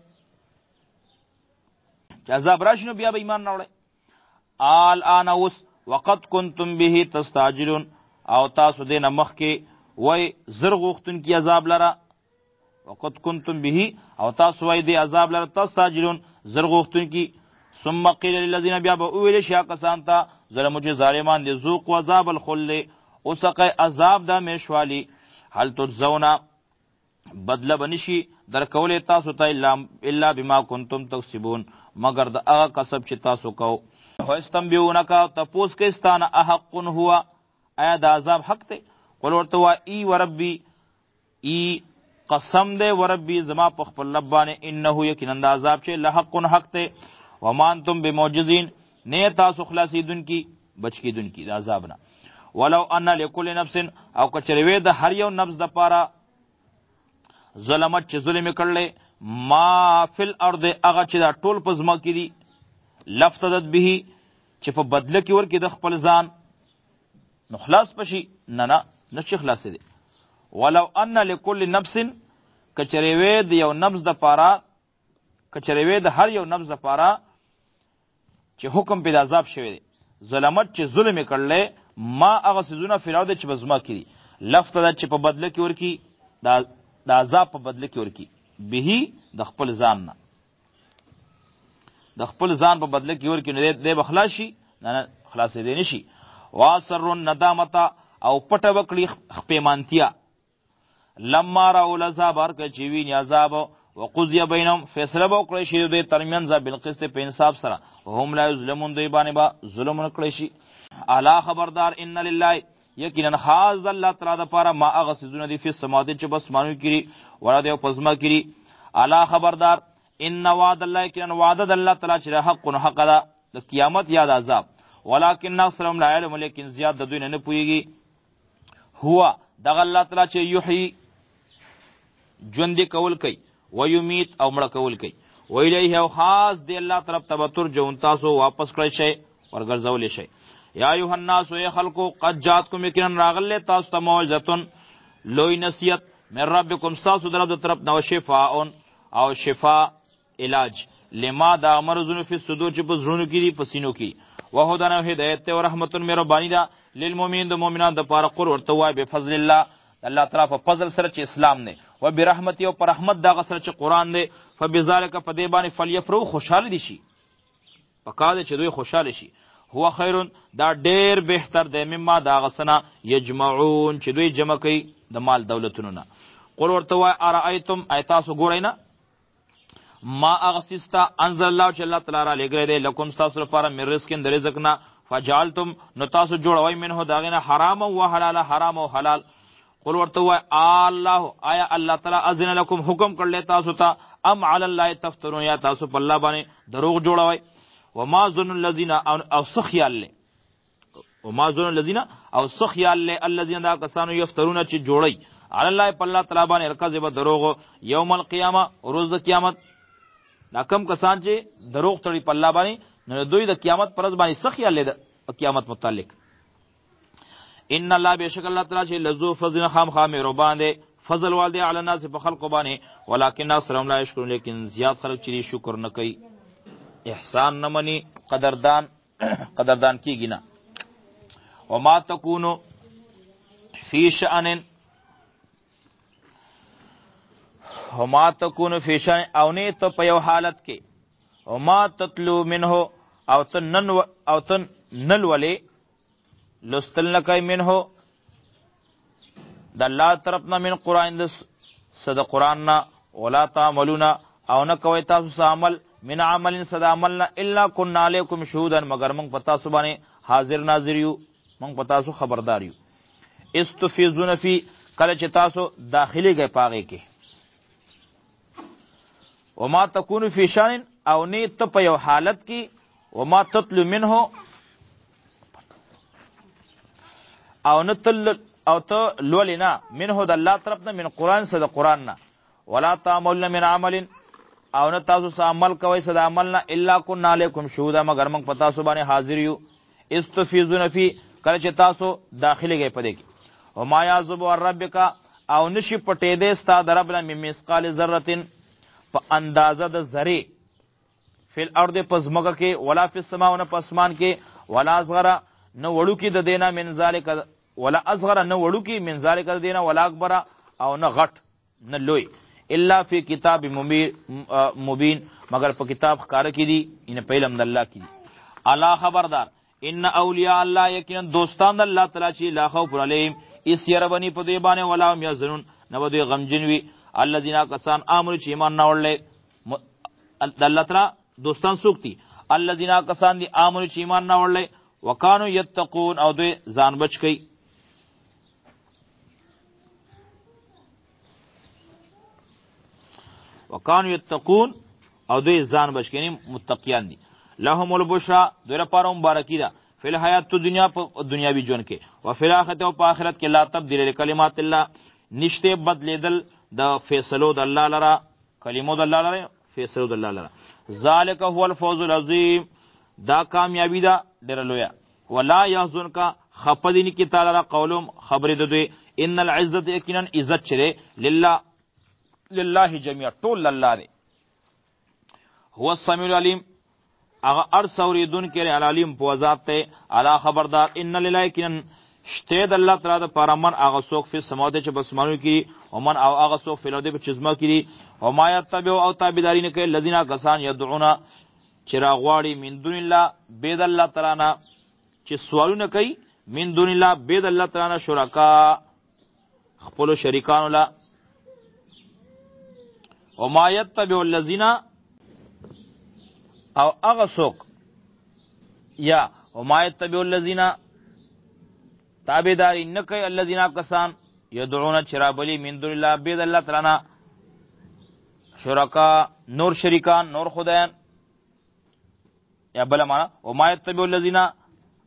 چې عذاب راشي نو بیا به ایمان راوړئ. آل آن اوس وقد کنتم به تستعجلون، او تاسو دې نه مخکې وای زر غوښتونکي عذاب لره. وقد کنتم به او تاسو وای دی عذاب لره تستعجلون زر غوښتونکي. ثم قیل للذین بیا به وویل شي هغه کسان ته ظلمو چې ظالمان دي ذوقوا عذاب الخلد اوسقه عذاب د همیشوالي. هل تجزون بدله به نشي درکولی تاسو ته الا بما کنتم تکسبون مګر د هغه کسب چې تاسو کو. ویستنبئونک تپوس کوي ستا نه احق هو آیا د عذاب حق دی؟ قل ورته وایه ای وربي ای قسم دی وربي زما په خپل رب باندې انه یقینا د عذاب چې لحق حق دی. وما انتم بمعجزین نه تاسو خلاصېدونکي بچ کېدونکي د عذاب نه. ولو ان لكل نفس او که چېرې وي د هر یو نفس دپاره ظلمت چې ظلم یې کړلی ما فی الارض هغه چې دا ټول په ځمکه کې دي لفتدت به چې په بدله کې ورکړي د خپل ځان نو خلاص پشي نه نه نه چې خلاص دی. ولو ان لكل نفس که چېرې وي د یو نفس دپاره که چېرې وي د هر یو نفس دپاره چې حکم پې د عذاب شوی دی ظلمت چې ظلم یې کړلی ما هغه څیزونه فی الارض چې په ځمکه کې دي لفته چې په بدله کې ورکي د عذاب په بدله کې ورکي به د خپل ځان نه د خپل ځان په بدله کې ورکي نو دی به خلاص شي نه نه خلاصېدی نه شي. واسروا الندامة او پټه وکړي خپېمانتیا لما راو العذاب هر کله چې ویني عذاب. وقضی بینهم فیصله به وکړی شي د دوی ترمنځ بالقسط په انصاف سره وهم لا یظلمون دوی باندې به ظلم نه کړی شي. الا خبردار ان لله یقینا خاص د الله تعالی دپاره ما هغه څیزونه دي فی السماوات چې په اسمانو کې دي والارض او په ځمکه کې دي. الا خبردار ان وعد الله یقینا وعده د الله تعالی چې حق حق ده د قیامت یا د عذاب. ولکن اکثرهم لا یعلمون لیکن زیات د دوی نه نه پوهېږي. هو دغه الله تعالی چې یحیی ژوندي کول کوي ویمیت او مړه کول کوي. ویلیه او خاص دی الله طرف ته به ترجعون تاسو واپس کړی شئ ورګرځولی شئ. یا ایها الناس ای خلکو قد جاتکم یقینا راغلی تاسو ته موعظة لوی نصیحت من ربکم ستاسو د رب د طرف نه شفاء او شفا علاج لما دا مرضونو فی الصدور چې په زړونو کې دي په سینو کې وهدن او هدایت او رحمت مهرباني ده للمؤمنین د مؤمنانو دپاره. قل ورته وایه بفضل الله الله تعالی په فضل سره چې اسلام دی و برحمتي او پر رحمت دغه سره چې قرآن دی فبذلک په دې باندې فلیفرحوا خوشحاله دي شي پکار دی چې دوی خوشحاله شي. هو خیر دا ډیر بهتر دی مما دا غسنه یجمعون چې دوی جمع کوي د مال دولتونو نه. قل ورته وایه ارأیتم ای تاسو ګورئ نه ما هغه څیز ته انزل الله چې الله تعالی را لېږلی دی لکم ستاسو لپاره من رزق د رزق نه فجعلتم نو تاسو جوړوئ منه د هغې نه حرام او حلاله حرام او حلال. قل ورته ووایه الله آیا الله تعالی اذن لکم حکم کړلی تاسو ته ام علی الله تفترون یا تاسو په الله باندې دروغ جوړوئ. وما ظن الذین او څه خیال دی وما ظن الذين او څه خیال له الذين دا کسانو یفترون چې جوړي علی الله په الله تعالی باندې الکذب دروغ یوم القیامه روز د قیامت. دا کم کسان چې دروغ تړي په الله باندې نو دوی د قیامت پر ورځ باندې څه خیال له قیامت متعلق. ان الله بشک الله تعالی چې لذو فضل خام مهربان دی فضل والدی علی الناس په خلق باندې ولکن اکثرهم لا یشکرون لیکن زیات خلک چې شکر نه کوي احسان نه مني قدردان قدردان کیږي نه. وما تکونو فی شأن وما تکونو فی شأن او نه ته په یو حالت کې وما تتلو منه او ته نن او ته نلولې لوستل نه کوي منه د الله طرف نه من قرآن د څه د قرآن نه ولا تعملون او نه کوئ تاسو څه عمل من عمل څه د عمل نه الا کنا علیکم شهودا مګر موږ په تاسو باندې حاضر ناظر یو موږ په تاسو خبردار یو. استفیضون فی کله چې تاسو داخلي ګئ په هغې کې. وما تکون فی شان او نه ته په یو حالت کې وما تتلو منه او نه تل او ته لولې نه منه د الله طرف نه من قرآن څه د قرآن نه ولا تعملون من عمل او نه تاسو څه عمل کوئ څه د عمل نه الا کنا علیکم شهودا مګر موږ په تاسو باندې حاضر یو. استفیضون فی کله چې تاسو داخلي ګئ په دې کې. وما یعزب عن ربک او نشي پټېدی ستا د رب نه من مثقال ذرة په اندازه د ذرې فی الارض په ځمکه کې ولا فی السماء نه په اسمان کې ولا اصغر نه وړوکی د دینا من ذالک ولا اصغر نه وړوکی من ذالک د دینا ولا اکبر او نه غټ نه لوی الا فی کتاب مبین، مگر په کتاب ښکاره کې دي، ان په علم د الله کې دي. الله خبردار، ان اولیاء الله یقینا دوستان د الله تعالی چې لا خوف علیهم اس یربنی په دوی باندې ولا هم یحزنون، نه به دوی غمجن وي. الذین کسان امر چې ایمان نه وړل، د الله تعالی دوستان څوک دي؟ الذین کسان دي امر چې ایمان نه وړل، وکانو یتقون، او دوی ځان بچ کوي. وکانو یتقون، او دوی ځان بچ کوي، متقیان دي. لهم البشرا، دوی لپاره مبارکي ده فی الحیات دنیا، په دنیاوي ژوند کې، او فی الاخرت، او په آخرت کې. لا تبدیل لکلمات الله، نشته بدلیدل د فیصلو د الله لره، کلمو د الله لره، فیصلو د الله لره. ذالک هو الفوز العظیم، دا کامیابی ده ډېره لویه. ولا یحزنک، خپه دي نه کړي تا لره قولهم، خبرې د دوی. ان العزت، یقینا عزت چې دی لله، لله جميعا، ټول الله دی. هو السمیع العلیم، هغه ارس اوریدونکی دی، العلیم په ذات دی. الا خبردار، ان لله، یقینا شته د الله تعالی د پاره من هغه څوک فی السماوات چې په اسمانونو کې، او من او هغه څوک فی الارض چې ځمکه کې دي. او ما یتبع، او تابعداري نه کوي الذین کسان یدعون چې راغواړي من دون الله، بید الله تعالی نه، چې سوالونه کوي من دون الله، بید الله تعالی نه، شرکا، خپل شریکانو لا. او ما یتبع الذین، او هغه څوک، یا او ما یتبع الذین، تابعداري نه کوي الذین کسان یدعون چې رابلي من دون الله، بید الله تعالی نه، شرکا، نور شریکان، نور خدایان. یا بل معنا، او ما یتبع الذین،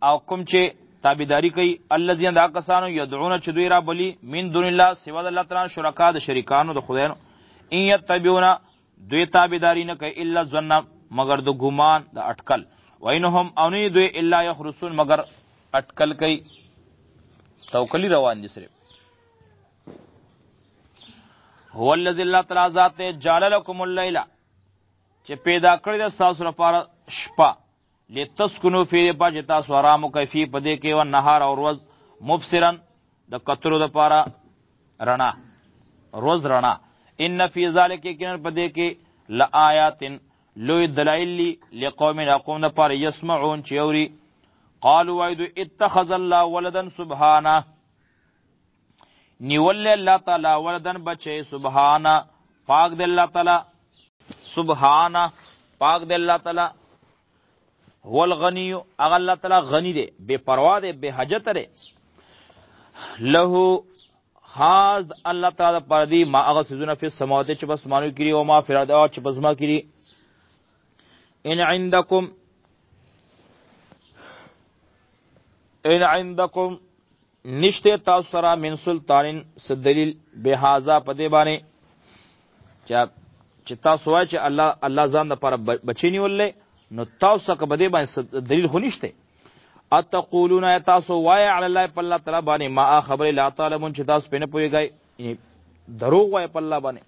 او کوم چې تابعداري کوي الذین دا کسانو یدعون چې دوی را بلی من دون الله، سوا د الله تعالی، شرکا، د شریکانو د خدایانو. ان یتبعون، دوی تابعداري نه کوي الا ظن، مگر د ګمان د اٹکل. وینهم، او نه دوی الا یخرسون، مگر اٹکل کوي، توکلی روان دي صرف. هو الذی، الله تعالی ذات جعل لكم الليل، چې پیدا کړی د تاسو لپاره شپه، لتسکنو فی، په چې تاسو آرام وکړئ، فی په دې کې، او نهار او ورځ، مبصرا، د کتلو لپاره رڼا، روز رڼا. ان فی ذلک، یقینا په دې کې، لآیات، لوی دلایل لی، لقوم، قوم لپاره، یسمعون، چې اوري. قالوا، وایدو، اتخذ الله ولدا سبحانه، نیول الله تعالی ولدن بچي، سبحانه، پاک دی الله تعالی، سبحانه، پاک دی الله تعالی. هو الغنی، هغه الله تعالی غنی دی، بے پروا دی، بے حاجت دی. له، خاص الله تعالی پر دی، ما هغه سيزونه فی السماوات چې په اسمانو کې او ما فی الارض چې په ځمکه کې. ان عندكم، ان عندكم، نشته تاسو سره، من سلطان، څه دلیل، بهذا، په دې باندې چې تاسو وایئ چې الله ځان لپاره بچی نیولې، نو تاسو څخه په دې باندې دلیل خو نشته. اتقولون، تاسو وایئ، علی الله، په الله تعالی باندې، ما خبر لا تعلمون، چې تاسو په نه پوهیږئ، یعنی دروغ وایئ په الله باندې.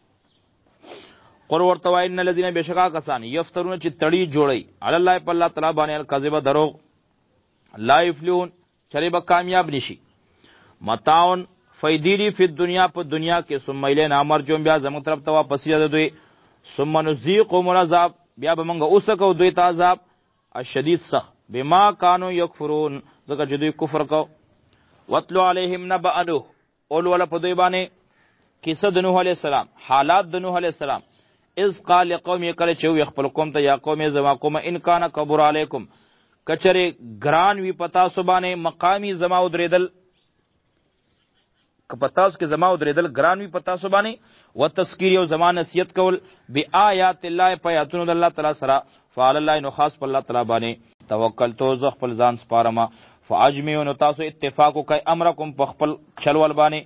قل، ورته وایي، ان الذين، بشکا کسان، یفترون، چې تړي جوړي، علی الله، په الله تعالی باندې، الکذب، دروغ، لا یفلحون، چرې به کامیاب نشي. متاعن، فیدی دی، فی دنیا، په دنیا کې، ثم الینا مرجعهم، بیا زموږ طرف ته واپس ده دوی، ثم نذیقهم العذاب، بیا به موږ اوسکو دوی ته عذاب الشدید، سخت، بما کانوا یکفرون، ځکه چې دوی کفر کو. واتلو علیهم نبأ نوح، اول ولا په دوی باندې کیسه د نوح علی السلام، حالات د نوح علی السلام. اذ قال لقوم، کله چې وی خپل قوم ته، یا قوم، زما قوم، ان کان کبر علیکم، کچره ګران وی پتا سبانه مقامی زما ودریدل، که پتاس کې زما ودریدل ګران وی پتا سبانه، و تذکیر، او زما نصیحت کول، بی آیات الله، په آیاتونو د الله تعالی سره، فعل الله، نو خاص په الله تعالی باندې توکل تو، زه خپل ځان سپارم. فاجمعوا، نو تاسو اتفاق وکړئ، امرکم، په خپل چلول باندې،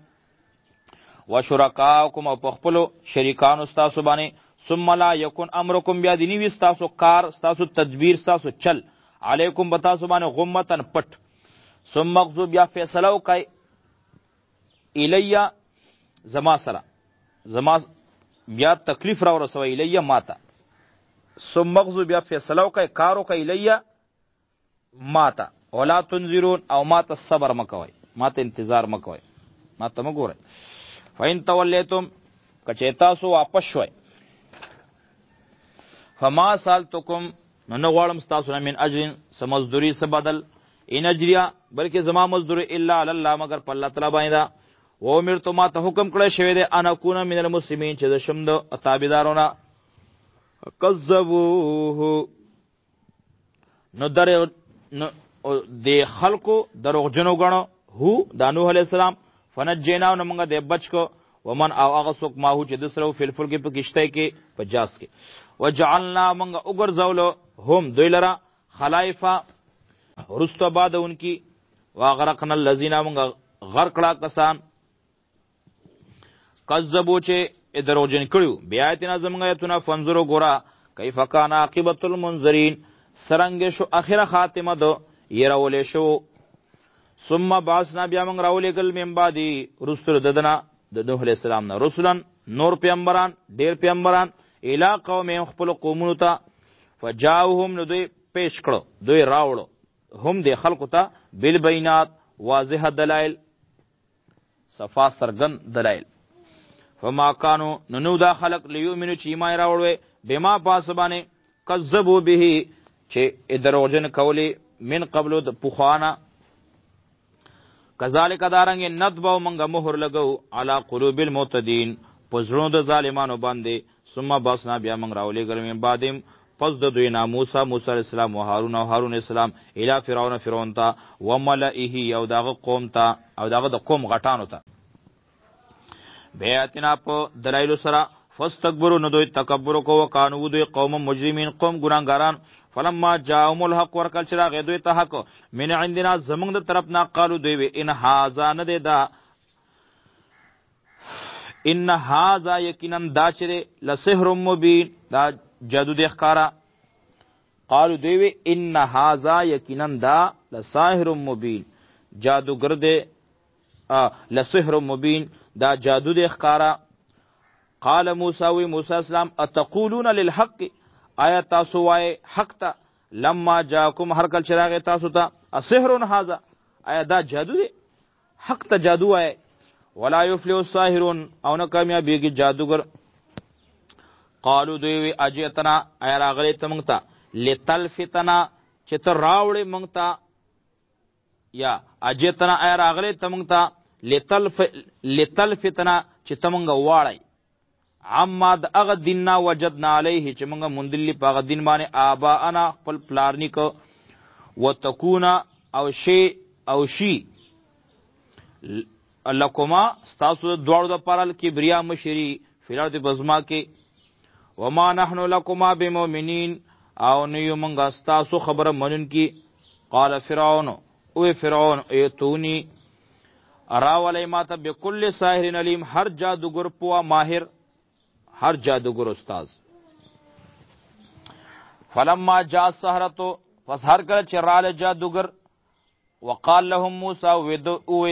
وشرکاکم، او په خپل شریکانو تاسو باندې، ثم لا یکن امرکم، بیا دیني وي تاسو کار، تاسو تدبیر، تاسو چل، علیکم، بتاسو باندې، غمتن، پټ، ثم اقضوا، بیا فیصله وکړئ، الیا، زما سره، زما بیا تکلیف را ورسوي، الیا، ماته. ثم اقضوا، بیا فیصله وکړئ، کار وکړئ، الیا، ماته، ولا تنظرون، او ماته صبر مکوئ، ماته انتظار مکوئ، ماته مګورئ. فإن تولیتم، که چې تاسو واپس شوئ. فما سالتکم، نو نه غواړم ستاسو نه من اجر څه مزدوري څه بدل، ان اجریه بلکې زما مزدوري الا علی الله مګر په الله تعالی باندې ده. و امرت ما ته حکم کړی شوی دی ان اکون من المسلمین چې زه شم د تابعدارو نه. کذبوه، نو در نو د خلکو دروغجنو ګڼو هو د نوح علیه السلام. فنجینا، نو موږ د بچ کو ومن او هغه څوک ما هو چې د سره فی الفلک په کشته کې په جاز کې. وجعلنا موږ وګرځولو هم دوی لره خلایفه رستو بعد انکی. واغرقنا الذین، موږ غرق کړه کسان کذبو چې دروغجن کړیو بیااتنا زمونږ آیتونه. فانظروا ګوره کیف کان عاقبت المنذرین، څرنګه شو اخره خاتمه د یرولې شو. ثم بعثنا، بیا موږ راولېږل من بعدی رسل ددنه د نوح علیه السلام نه رسلا نور پیغمبران ډیر پیغمبران الی قومهم خپل قومونو ته. فجاوهم، نو دوی پیش کړو دوی راوړو هم د خلکو ته بالبینات واضح دلایل صفا سرګن دلایل. فما کانو، نو نو دا خلق لیؤمنو چې ایمان راوړوي بما پاس باندې کذبوا به چې دروغجن کولی من قبل د پخوانا. کذالک دارنګ نطبع مونږه مهر لګو علی قلوب المعتدین په زړونو د ظالمانو باندې. ثم باسنا، بیا مونږ راولېږل من بعدهم پس د دوی نه موسی موسی علیه السلام و هارون او هارون علیه السلام الی فرعون فرعون ته وملئه او دغه قوم ته او دغه د قوم غټانو ته بیاتنا په دلایلو سره. فاستكبروا، نو دوی تکبر کو وکانو دوی قوم مجرمین قوم ګناګاران. فلما جاءهم الحق، ورکل چې راغی دوی ته حق من عندنا زمونږ د طرف نه، قالو دوی وی ان هاذا نه دی دا، ان هاذا یقینا دا چې لسحر مبین دا جادو دی ښکارا. قالو دوی وی ان هاذا یقینا دا لساحر مبین جادوګر دی، لسحر مبین دا جادو دی ښکارا. قال موسی، وی موسی اسلام اتقولون للحق، آیا تاسو وای حق ته لما جاکم هر کله چې راغی تاسو ته اسحر هذا، آیا دا جادو دی؟ حق ته جادو وای. ولا یفلح الساحرون، او نه کامیابیږي جادوګر. قالو دوی وی اجیتنا، آیا راغلی ته مونږ ته لتلفتنا چې ته راوړې مونږ ته، یا اجیتنا آیا راغلی ته مونږ ته لتلفتنا چې ته مونږ واړی عما د هغه دین نه وجدنا علیه چې مونږ موندلي په هغه دین باندې آباءنا خپل پلار نیکه، وتکونا او شی او شي لکما ستاسو د دواړو دپاره الکبریا مشري فی الارض په ځما کې. وما نحن لکما بمؤمنین، او نه یو مونږ ستاسو خبره منونکي. قال فرعون، او فرعون ایتونی راولئ ماته بكل ساحر علیم هر جادوګر پوه ماهر، هر جادوګر استاد. فلما جاء السحرة، پس هر کله چې راله جادوګر، وقال لهم موسی، او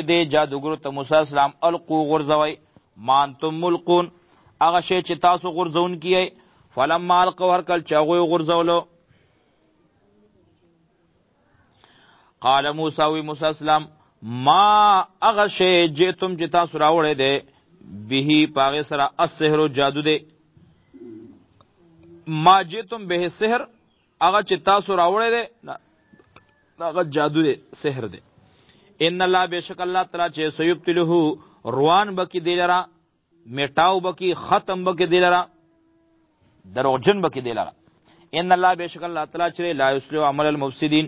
دې جادوګر ته موسی اسلام القو غرزوي ما انتم ملقون هغه شی چې تاسو غرزون کیي. فلما القوا، هر کله چې هغوی غرزولو، قال موسی، وی موسی اسلام ما هغه شی جئتم چې تاسو راوړی دی به په هغې سره السحر جادو دی، ما جئتم به سحر هغه چې تاسو راوړی دی هغه جادو دی سحر دی. ان الله بشک الله تعالی چې سیبتله روان بکی دی لرا، میټاو بکی ختم بکی دی لرا، دروغجن بکی دی لرا. ان الله بشک الله تعالی چې لا یصلح عمل المفسدین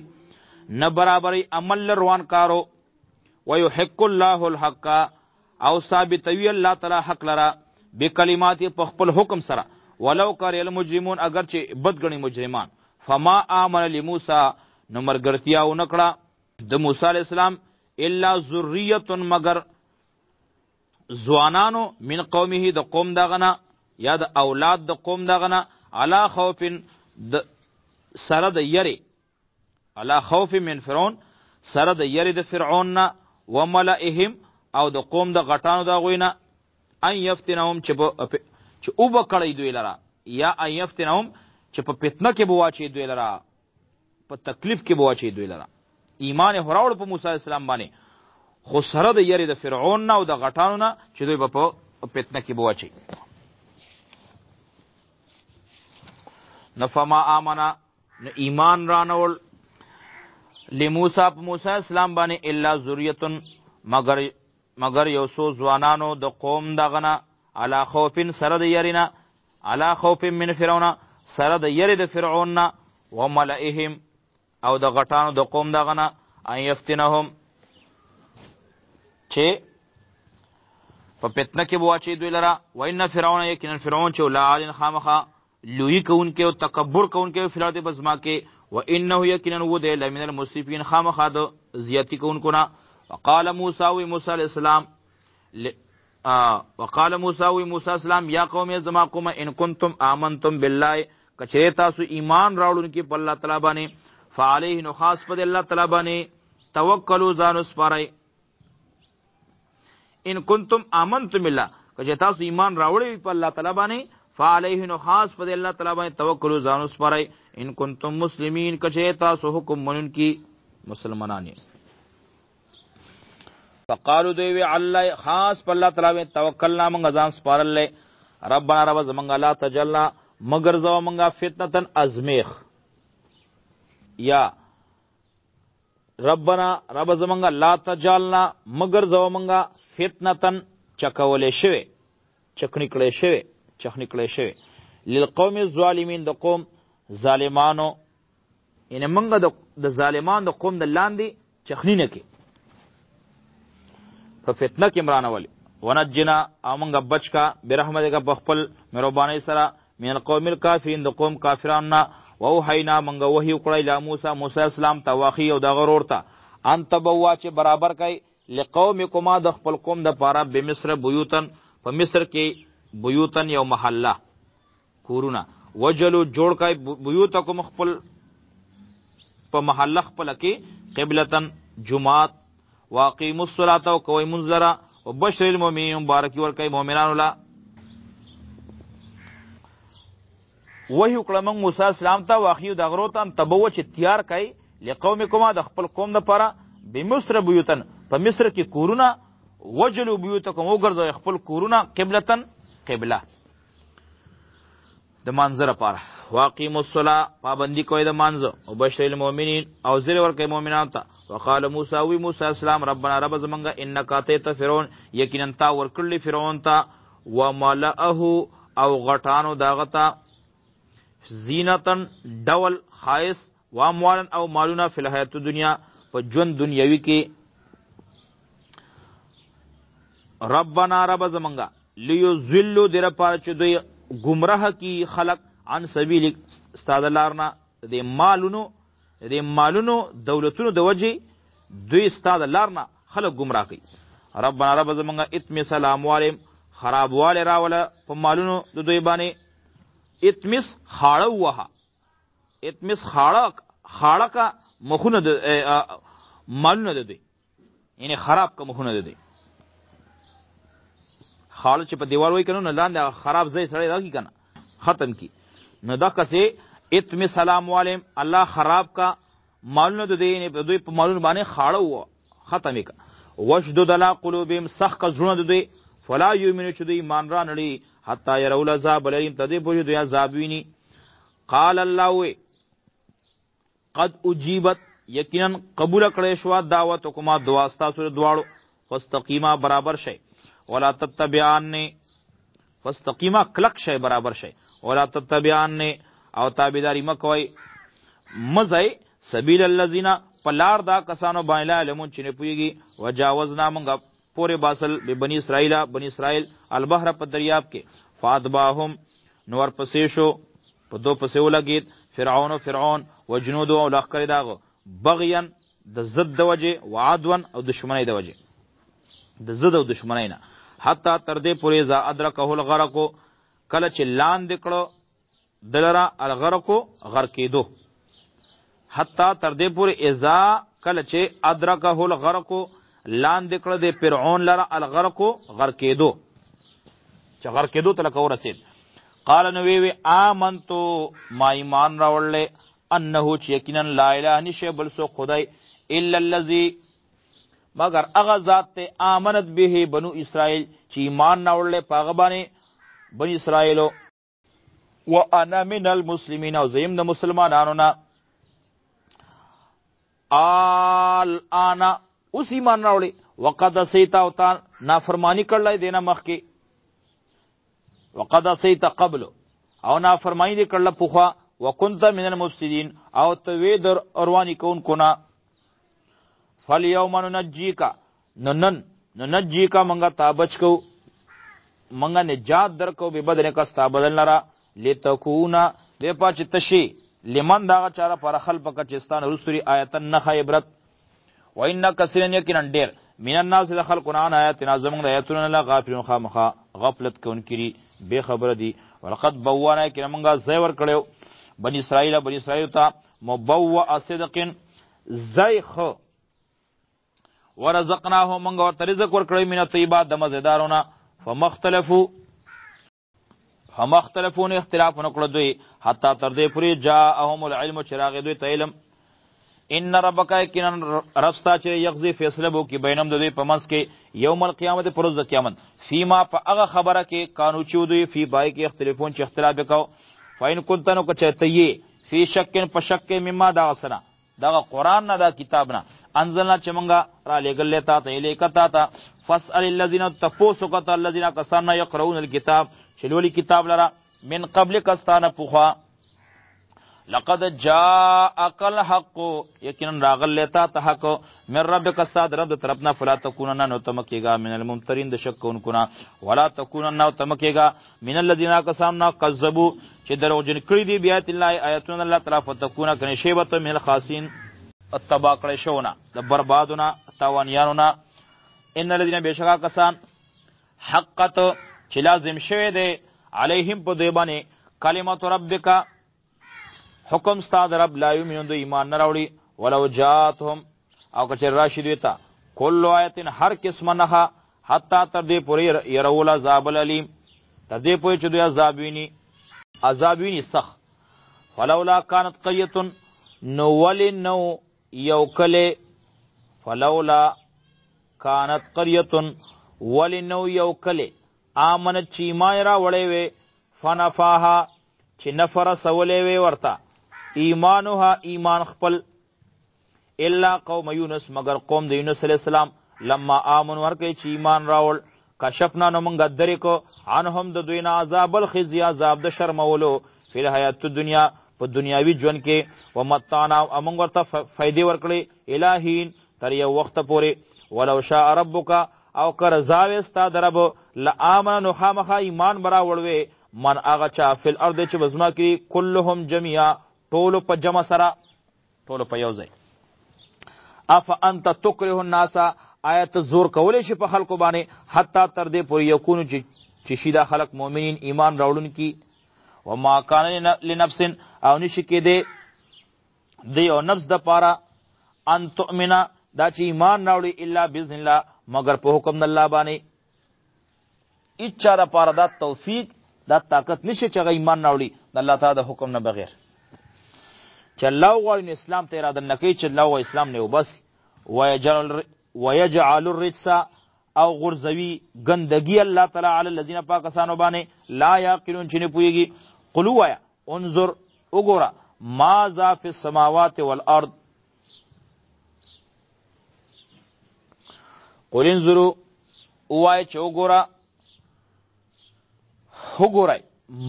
نه برابرې عمل روان کارو. ويحق الله الحق، او ثابتوي الله تعالی حق لرا بکلمات په خپل حکم سره، ولو کره المجرمون اگر چې بدګنی مجرمان. فما آمن لموسی، نو مرګرتیا ونکړه د موسی علی السلام الا ذریه مگر ځوانانو من قومه د قوم دغه نه یا د اولاد د قوم دغه نه، علی خوف د سره د یری، علی خوف من فرعون سره د یری د فرعون نه، وملئهم او د قوم د غټانو د هغوی نه، ان یفتنهم چې وبه کړی دوی لره، یا ان یفتنهم چې په فتنه کې به واچوي دوی لره، په تکلیف کې به واچوي دوی لره. ایمان یې راوړ په موسی علیه السلام باندې، خو سره د یرې د فرعون نه او د غټانو نه چې دوی به په فتنه کې به واچوي. نو فما آمنا، نو ایمان رانول لموسی، په موسی اسلام باندې، الا ذریتن، مگر یو څو ځوانانو د قوم دغه نه، علی خوف، سره د یری نه، علی خوف من فرعون، سره د یری د فرعون نه، وملئهم، او د غټانو د قوم دغه نه، ان یفتنهم، چې په فتنه کې به واچوي دوی لره. وان فرعون، یقینا فرعون چې لعال، خامخا لوی کوونکی او تکبر کوونکی فی الارض، په ځمکه کې، و انه، یقینا و دی، لمن المسرفین، خامخا د زیاتی کوونکو نه. وقال موسی، وی موسی علیہ السلام، وقال موسی، وی موسی السلام، یا قوم، زما قوم، ان کنتم آمنتم بالله، کچره تاسو ایمان راوړونکي په الله تعالی باندې، فعليه، نو خاص په الله تعالی باندې، توکلوا، ځان وسپارئ. ان کنتم آمنتم بالله، کچره تاسو ایمان راوړی په الله تعالی باندې، فعليه، نو خاص په الله تعالی باندې، توکلوا، ځان وسپارئ، ان کنتم مسلمین، کچره تاسو حکم منونکي مسلمانان یې. فقالو، دوی وی، الله، خاص په الله تعالی باندې، توکلنا، موږ ځان سپارل، ربنا، رب زمونږ، لا تجعلنا، مه ګرځوه مونږه، فتنتن، ازمیخ، یا ربنا، رب زمونږه، لا تجعلنا، مه ګرځوه مونږه، فتنتن، چکولې شوی، چکنی کړی شوی، چخنی کړی شوی، للقوم الظالمین، د قوم ظالمانو، یعنی مونږ د ظالمانو د قوم د لاندې چخنی نه کې، په فتنه کې مرانه ولی. ونجنا، او مونږ بچ کا، برحمتک، په خپل مهرباني سره، من القوم الکافرین، د قوم کافرانو نه. واوحینا، مونږ وحی وکړه، الی موسی، موسی اسلام ته، واخی، او د غرور ته، ان تبوا، چې برابر کای، لقومکما، د خپل قوم د پاره، بمصر بیوتن، په مصر کې، بیوتن، یو محله، کورونه، وجلو، جوړ کای، بیوتکم، خپل په محله خپل کې، قبلتن، جمعات، واقیموا الصلاة، او کوي مونځ لره، وبشر المؤمنین، مبارکي ورکوي مؤمنانو له. وحی وکړه موږ موسی اسلام ته، واخیو د غرو ته، تبوه، چې تیار کای، لقومکما، د خپل قوم لپاره، بمصر بیوتن، په مصر کې کورونه، وجلو بیوتکم، وګرځوي خپل کورونه، قبلتن، قبله د مانځه لپاره، واقیموا الصلاه، پابندي کوي د مانځه، او بشر المؤمنین، او زیر ورکوي مؤمنانو ته. وقال موسی، وی موسی السلام، ربنا، رب زمونږ، انک اتیت فرعون، یقینا تا ورکړلی فرعون ته، وملأه، او غټانو داغه ته، زینتن، ډول خایس، واموالا، او مالونه، فی الحیات الدنیا، په ژوند دنیوي کې. ربنا، رب زمونږه، لیضلوا، دې لپاره چې دوی ګمراه کی خلق، عن سبیلک، ستا د لار نه، د مالونو دولتونو د وجې دوی ستا د لار نه خلق ګمراه کوي. ربنا، رب زمونږه، اطمس علی اموالهم، خرابوالی راوله په مالونو د دوی باندې. اطمس، خاړه ووهه، اطمس، خاړه، خاړه کا مخونه د مالونه د دوی، یعنی خراب کا مخونه د دوی. خاړه چې په دیوال وای کنه، نو لاندې خراب ځای سړی راکی کنه، ختم کی. نو دا کسې اطمس علی اموالهم، الله خراب کا مالونه د دوی، یعنی د دوی په مالونو باندې خاړه و ختم کا. واشدد علی قلوبهم، سخت کا زړونه د دوی، فلا یؤمنو، چې دوی ایمان را نړي، حتی يروا العذاب الالم، تر دې پورې دوی عذاب ویني. قال الله، وی، قد اجیبت، یقینا قبول کړې شو، دعوتکما، دعا ستاسو دواړو، فاستقیما، برابر شئ، ولا تتبعان، فاستقیما، کلک شئ، برابر شئ، ولا تتبعان، او تابعداري مکوئ، مزای، سبیل الذین، پلار دا کسانو باندې، لا یعلمون، چې نه پوهیږي. وجاوزنا، مونږ پورې باسل، ببني اسرائیل، بني اسرائیل، البحر، په دریاب کې، فاتبعهم، نو ورپسې شو، په دو پسې ولګید، فرعون، فرعون، وجنودو، او لښکرې داغه، بغیا، د ضد د وجې، وعدوا، او دشمنۍ د وجې، د ضد او دشمنۍ نه، حتی تر دې پورې، اذا ادرکه الغرق، کله چې لاندې کړو دلرا، الغرق، غرق کېدو، حتی تر دې پورې، اذا، کله چې، ادرکه الغرق، لاندې کړه د فرعون لره، الغرق، غرق کېدو، چې غرق کېدو ته لکه ورسېد، قال، نو وی وی، آمنتو، ما ایمان راوړل، انه، چې یقینا، لا اله، نشه بل سو خدای، الا الذی، مگر هغه ذات ته، آمنت به بنو اسرائیل، چې ایمان راوړل پاغه باندې بنی اسرائیلو. وانا من المسلمین، او زه یم د مسلمانانو نه. آل آنا، اوس ایمان راوړي. وقد عصیت، او تا نافرمانی کړلای دینه مخکې. وقد عصیت قبل، او نافرمانی دې کړله پخوا. وکنت من المفسدین، او ته وې در رواني کوونکو نه. فالیوم ننجیک، نو نن ننجیک مونږه تا بچ کو، مونږه نجات درکو، ببدنک ستا بدن لره، لتکونا دې پاچ تشي، لمن داغه چاره پر خلفک چستان رسوري، آیتن نخ عبرت. وان کثیرا یقینا ډیر، من الناس د خلقنا، عن آیاتنا زمونږ آیاتونه، لا غافلون خامخا غفلت کوونکي، بے خبر دي. ولقد بوانا کړه مونږه ځای ور کړو بنی اسرائیل، بنی اسرائیل ته مبوء صدق ځای خو. ورزقناه مونږ ورته رزق ورکړی، من الطیبات د مزیدارونه. فمختلفو نه اختلاف نکړه دوی، حتی تر دې پورې جاءهم العلم چې راغی دوی ته علم. ان ربک یقینا رب ستا چې یقضي فیصله بو کې بینم د دوی په منځ کې یوم القیامت پر ورځ د قیامت، فیما په هغه خبره کې کانو چې دوی فی پای کې اختلافون چې اختلاف وکاو. فإن كنت نو کچته یې فی شک په شک کې، مما دا سنا دغه قران نه دا کتاب نه، انزلنا چې مونږه را لېږل تا ته، الیک تا ته، فاسأل الذين تپوسو کته، الذين کسان یقرؤون الكتاب چې لولي کتاب لره، من قبل کستانه پوخا. لقد جاءك الحق یقینا راغل تا ته حق، من ربک استاد رب طرفنا، فلا تکونن نو تمکیگا، من الممترین د شک کوونکو، ولا تکونن نو تمکیگا، من الذين کسان کذبوا چې دروغجن کړی دي، بیات الله آیاتونه الله تعالی، فتکونا کنه شیبت، من الخاسین تبا کړی شونه د بربادونه تاوانیانو نه. ان الذين بشکا کسان حقت چې لازم شوی دی، علیهم په دوی باندې، کلمت ربک حکم ستا د رب، لا یؤمنون د ایمان نه راوړي. ولو جاتهم او کچر راشي دوی ته، کل آیت هر قسم نه، حتی تر دې پورې يرول عذاب الالم تر دې پورې چې دوی عذاب ویني، عذاب ویني سخت. فلولا كانت قريه نو ولی نو یو کله، فلولا كانت قريه ولی نو یو کله، آمنت چې ایمان را وړې وي، فنفاها چې نفر سولې وي ورته، ایمانها ایمان خپل، الا قوم یونس مگر قوم د یونس علی السلام، لما آمن ورکه چې ایمان راوړ، کشفنا نو مونږ درې کو، عنهم د دوی نه، عذاب الخزي عذاب د شرمولو، فی الحیات الدنیا په دنیاوی ژوند کې، ومتعنا موږ ورته فائدې ورکړې، الہین تر یو وخت پورې. ولو شاء ربک او که رضا وې ستا د رب، لآمن نو خامخا ایمان به راوړوې، من هغه چا، فی الارض چې په ځمکه کې، کلهم جميعا ټولو په جمع سره، ټولو په یو ځای. اف انت تکره الناس آیا ته زور کولی شي په خلکو باندې، حتی تر دې پورې یکونو چې شي دا خلک مؤمنین ایمان راوړونکي؟ وما کان لنفس او نشي کېدی د یو نفس د پاره، ان تؤمنه دا چې ایمان راوړي، الا باذن الله مگر په حکم د الله باندې. هیچا د پاره دا توفیق دا طاقت نشي چې هغه ایمان راوړي د الله تعالی د حکم نه بغیر. چې الله وغواړي نو اسلام ته اراده نه کوي، چې الله وغواړي اسلام نه وبس. ويجعل الرجس او غرزوي ګندګي الله تعالی، علی الذین پاکستانو باندې، لا یعقلون چې نه پوهیږي. قل وایا، انظر وګوره، ماذا فی السماوات والارض. قل انظروا وای چې وګوره، وګورئ،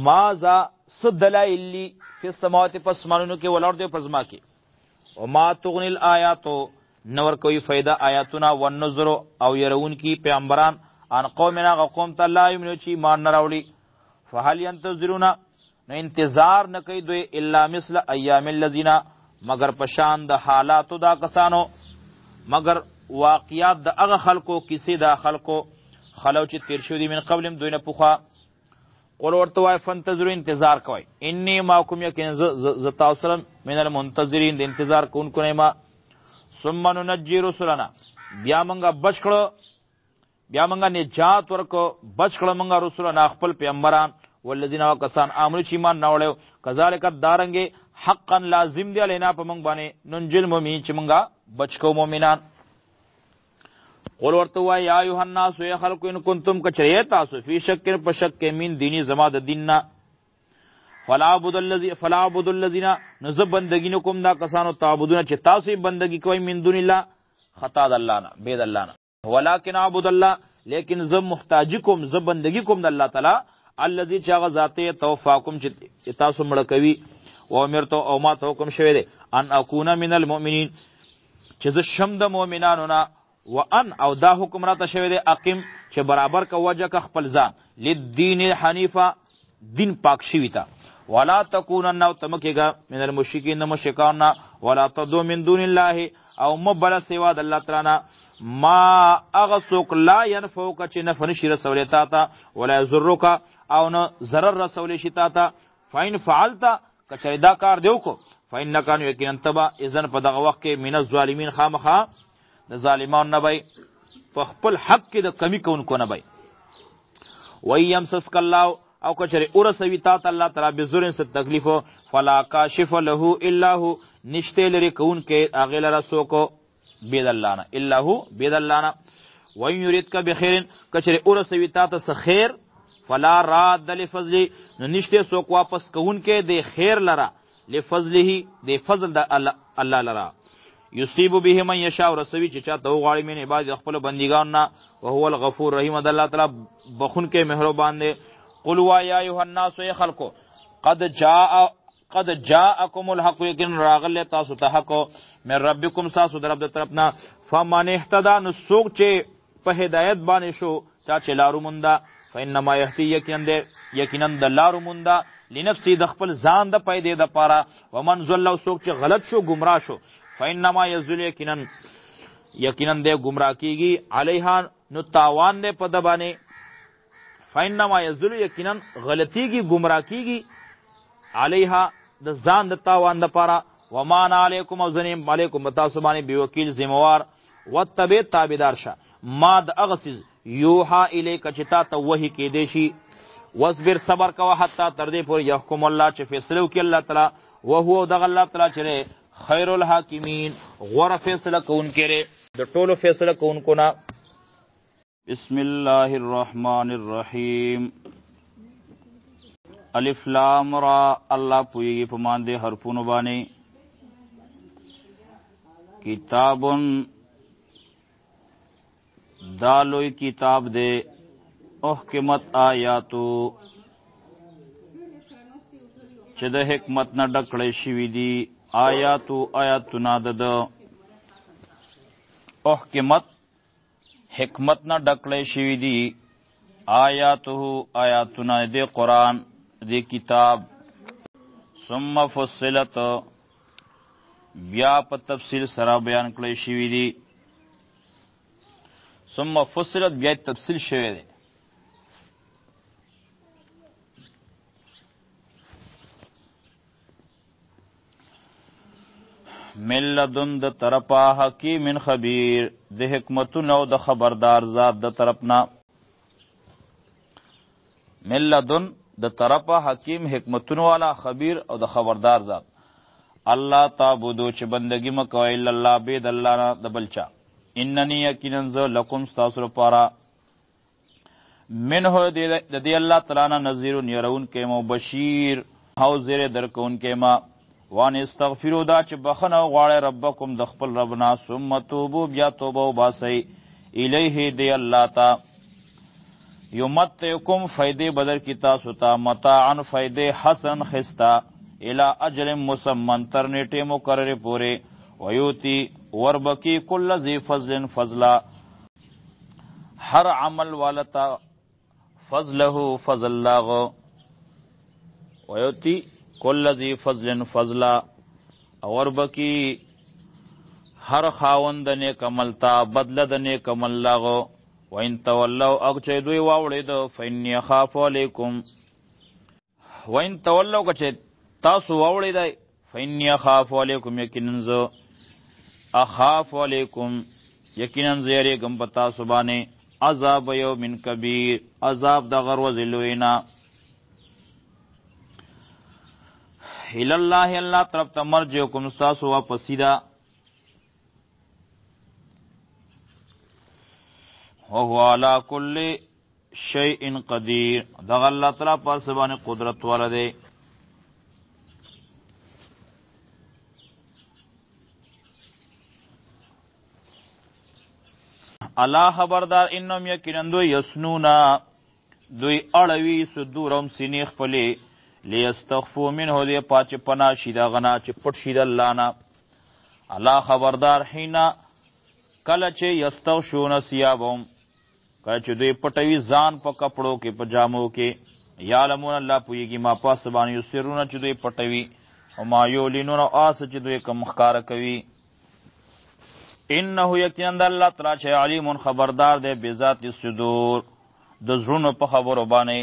ماذا څه دلایل دي، فی السماوات په اسمانونو کې، والارض په ځمکه کې. وما تغنی الآیات نور کوي فایده آیاتونه، والنذر او يرون کی پیغمبران، ان قومنا غ قوم ته، لا یمنو چې ایمان نه راوړي. فهل ينتظرون نو انتظار نه کوي دوی، الا مثل ایام الذین مگر پشان د حالاتو دا کسانو، مگر واقعات د هغه خلکو، کیسې د خلکو، خلو چې تیر شوي دي، من قبلهم دوی نه پخوا. قل ورته وای، فانتظروا انتظار کوي، انی معکم یقین ز تاسو سره، من المنتظرین د انتظار کوونکو نه ما. ثم ننجي رسلنا بیا مونږه بچ کړو، بیا مونږه نجات ورکو، بچ کړو مونږه، رسولنا خپل پیغمبران، والذین وکسان، امنو چې ایمان نه وړو، کذالک دارنګ، حقا لازم دی، علینا په مونږ باندې، ننجل مؤمنین چې مونږه بچ کو مؤمنان. قول ورته وای، یا ایها الناس یا خلق، ان کنتم کچری تاسو، فی شک په شک کې، من دینی زما د دین نه. فلا عبد الذی فلا عبد الذین، نو زه بندگی نه کوم دا کسانو تعبدون چې تاسو یې بندگی کوئ، من دون الله، خطا د الله نه، بې د الله نه. ولکن عبد الله، لیکن زه محتاج کوم، زه بندگی کوم د الله تعالی، الذي چې هغه ذات توفاکم چې تاسو مړه کوي، او امرت او ما ته حکم شوی دی، ان اكون من المؤمنین، چې زه شم د مؤمنانو نه. وان او دا حکم راته شوی دی، اقیم، چې برابر کا وجه کا خپل ځان، للدین حنیفه، دین پاک شوی تا، ولا تکونن او تمکیګه، من المشرکین، مشرکان، ولا تدو من دون الله، او مبل سوا د الله تعالی نه، ما هغه څوک، لا ينفعک، چې نفع نشي رسولی تا ته، ولا یضرک، او نه ضرر رسولی شي تا ته. فإن فعلت، کچې دا کار دی وکړو، فإنک، یقینا تبا، اذن، په دغه وخت کې، من الظالمین، خامخا د ظالمانو نه بای، په خپل حق کې د کمی کوونکو نه بای. وَيَمْسَسْكَ الله، او کچره اورسوي تا ته الله تعالی، بزرن، ست تکلیف، فلا کاشف له الا هو، نشته لري کون کې هغه لره سوکو بيد الله نه، الا هو، بيد الله نه. وَإِنْ يُرِدْكَ بِخَيْرٍ، کچره اورسوي تا ته خیر، فلا راد لفضله، نو نشته سوک واپس کون کې د خیر لره، لفضله، د فضل د الله لره، یصیب به من یشاء، رسوي چې چاته وغواړي، من عباد، خپل بندګان نه، او هو الغفور الرحیم، د الله تعالی بخون کې مهربان دی. قل وا یا ایها الناس، ای خلکو، قد جاءکم الحق، یقین راغله تاسو ته حق، من ربکم، تاسو در رب د طرفنا. فمن اهتدى، نو څوک چې په هدایت باندې شو، چا چې لارو مونده، فانما يهدي، یقینا د یقینا د لارو مونده، لنفسي، د خپل ځان د پیدې د پاره. ومن ضل، څوک چې غلط شو، گمراه شو، فانما يضل، یقینا د گمراه کیږي، علیها، نو تاوان دی په د باندې. فانما يضل، یقینا غلطیږي، گمراه کیږي، علیها، د ځان د تاوان د پاره. وما علیکم، او زنیم، علیکم، تاسو باندې، بیوکیل، ذمہوار. وتبع، تابعدار شه، ما، د هغه څیز، یوحا الیک، چې تا ته وحی کې دی شي. واصبر، صبر کوه، حتی، تر دې پورې، يحكم الله، چې فیصله وکړي الله تعالی، وهو، دغه الله تعالی چې خیر الحاکمین، غوره فیصله کوونکی دی د ټولو فیصله کوونکو نه. بسم الله الرحمن الرحیم. الف لام را. الله پویږي په مان دي حرفونو باندې. کتابن، دا لوی کتاب دی، احکمت آیاتو، چې د حکمت نه ډکړې شوې دي، آیاتو، آیاتونه د، احکمت، حکمت نه ډکړې شوې دي، آیاته، آیاتونه د قرآن، د کتاب. ثم فصلت، بیا په تفصیل سره بیان کړی شوې دي. ثم فصلت، بیا تفصیل شوی دی. من لدن، د طرفه، حکیم خبیر، د حکمتونو او د خبردار ذات د طرفنا. من لدن، د طرفه، حکیم، حکمتونو والا، خبیر، او د خبردار ذات. الله تعبدو، چې بندگی مکوئ، الا الله، بید الله نه د بلچا. اننی، یقینا ز، لکم، تاسو لپاره، منه، د دې الله تعالی نه، نذیر، يرون کې مو، بشیر، او زیر درکون کې ما. وان استغفروا، دا چې بخنه غواړي، ربکم، د خپل رب نه، ثم توبو، بیا توبه وباسي، الیه، دی الله تا، یمتعکم، فائدې بدر کی تاسو ته، متاعن، فائدې، حسن، خستا، الی اجل مسمن، تر نیټه مقرره پورې. ویوتی، وربکی، کل ذی فضل فضلا، هر عمل والتا، فضله، فضل لاغو. ویوتی کل ذی فضل فضلا، اور بکی هر خاوند نیک عمل تا بدله د نیک عمل لاغو. وان تولوا، او چې دوی واوړید، فإني اخاف علیکم. وان تولوا، که چې تاسو واوړیدای، فإني اخاف علیکم، یقینا زه، اخاف علیکم، یقینا زه یریږم په تاسو باندې، عذاب یوم کبیر، عذاب د غر ورځې لوی نه. الی الله، الله طرف ته، مرجعکم، ستاسو واپسي ده، وهو علی کل شیء قدیر، دغه الله تعالی پر سبانه قدرت والا دی. الله خبردار انهم یقینا دوی یسنونا دوی اړوي صدورهم سینې خپلې لیستخفو منه دې پاچ پنا شي دا غنا چې پټ شي د الله نه. الله خبردار حینا کله چې یستغشون ثیابهم، کله چې دوی پټوي ځان په کپړو کې، په جامو کې. یعلمون الله پوهېږي ما پاس باندې یسرونه چې دوی پټوي، او ما یعلنون او هغه چې دوی کوم ښکاره کوي. انه یقینا د الله تعالی چې علیم خبردار دی بذات الصدور، د زړونو په خبرو باندې.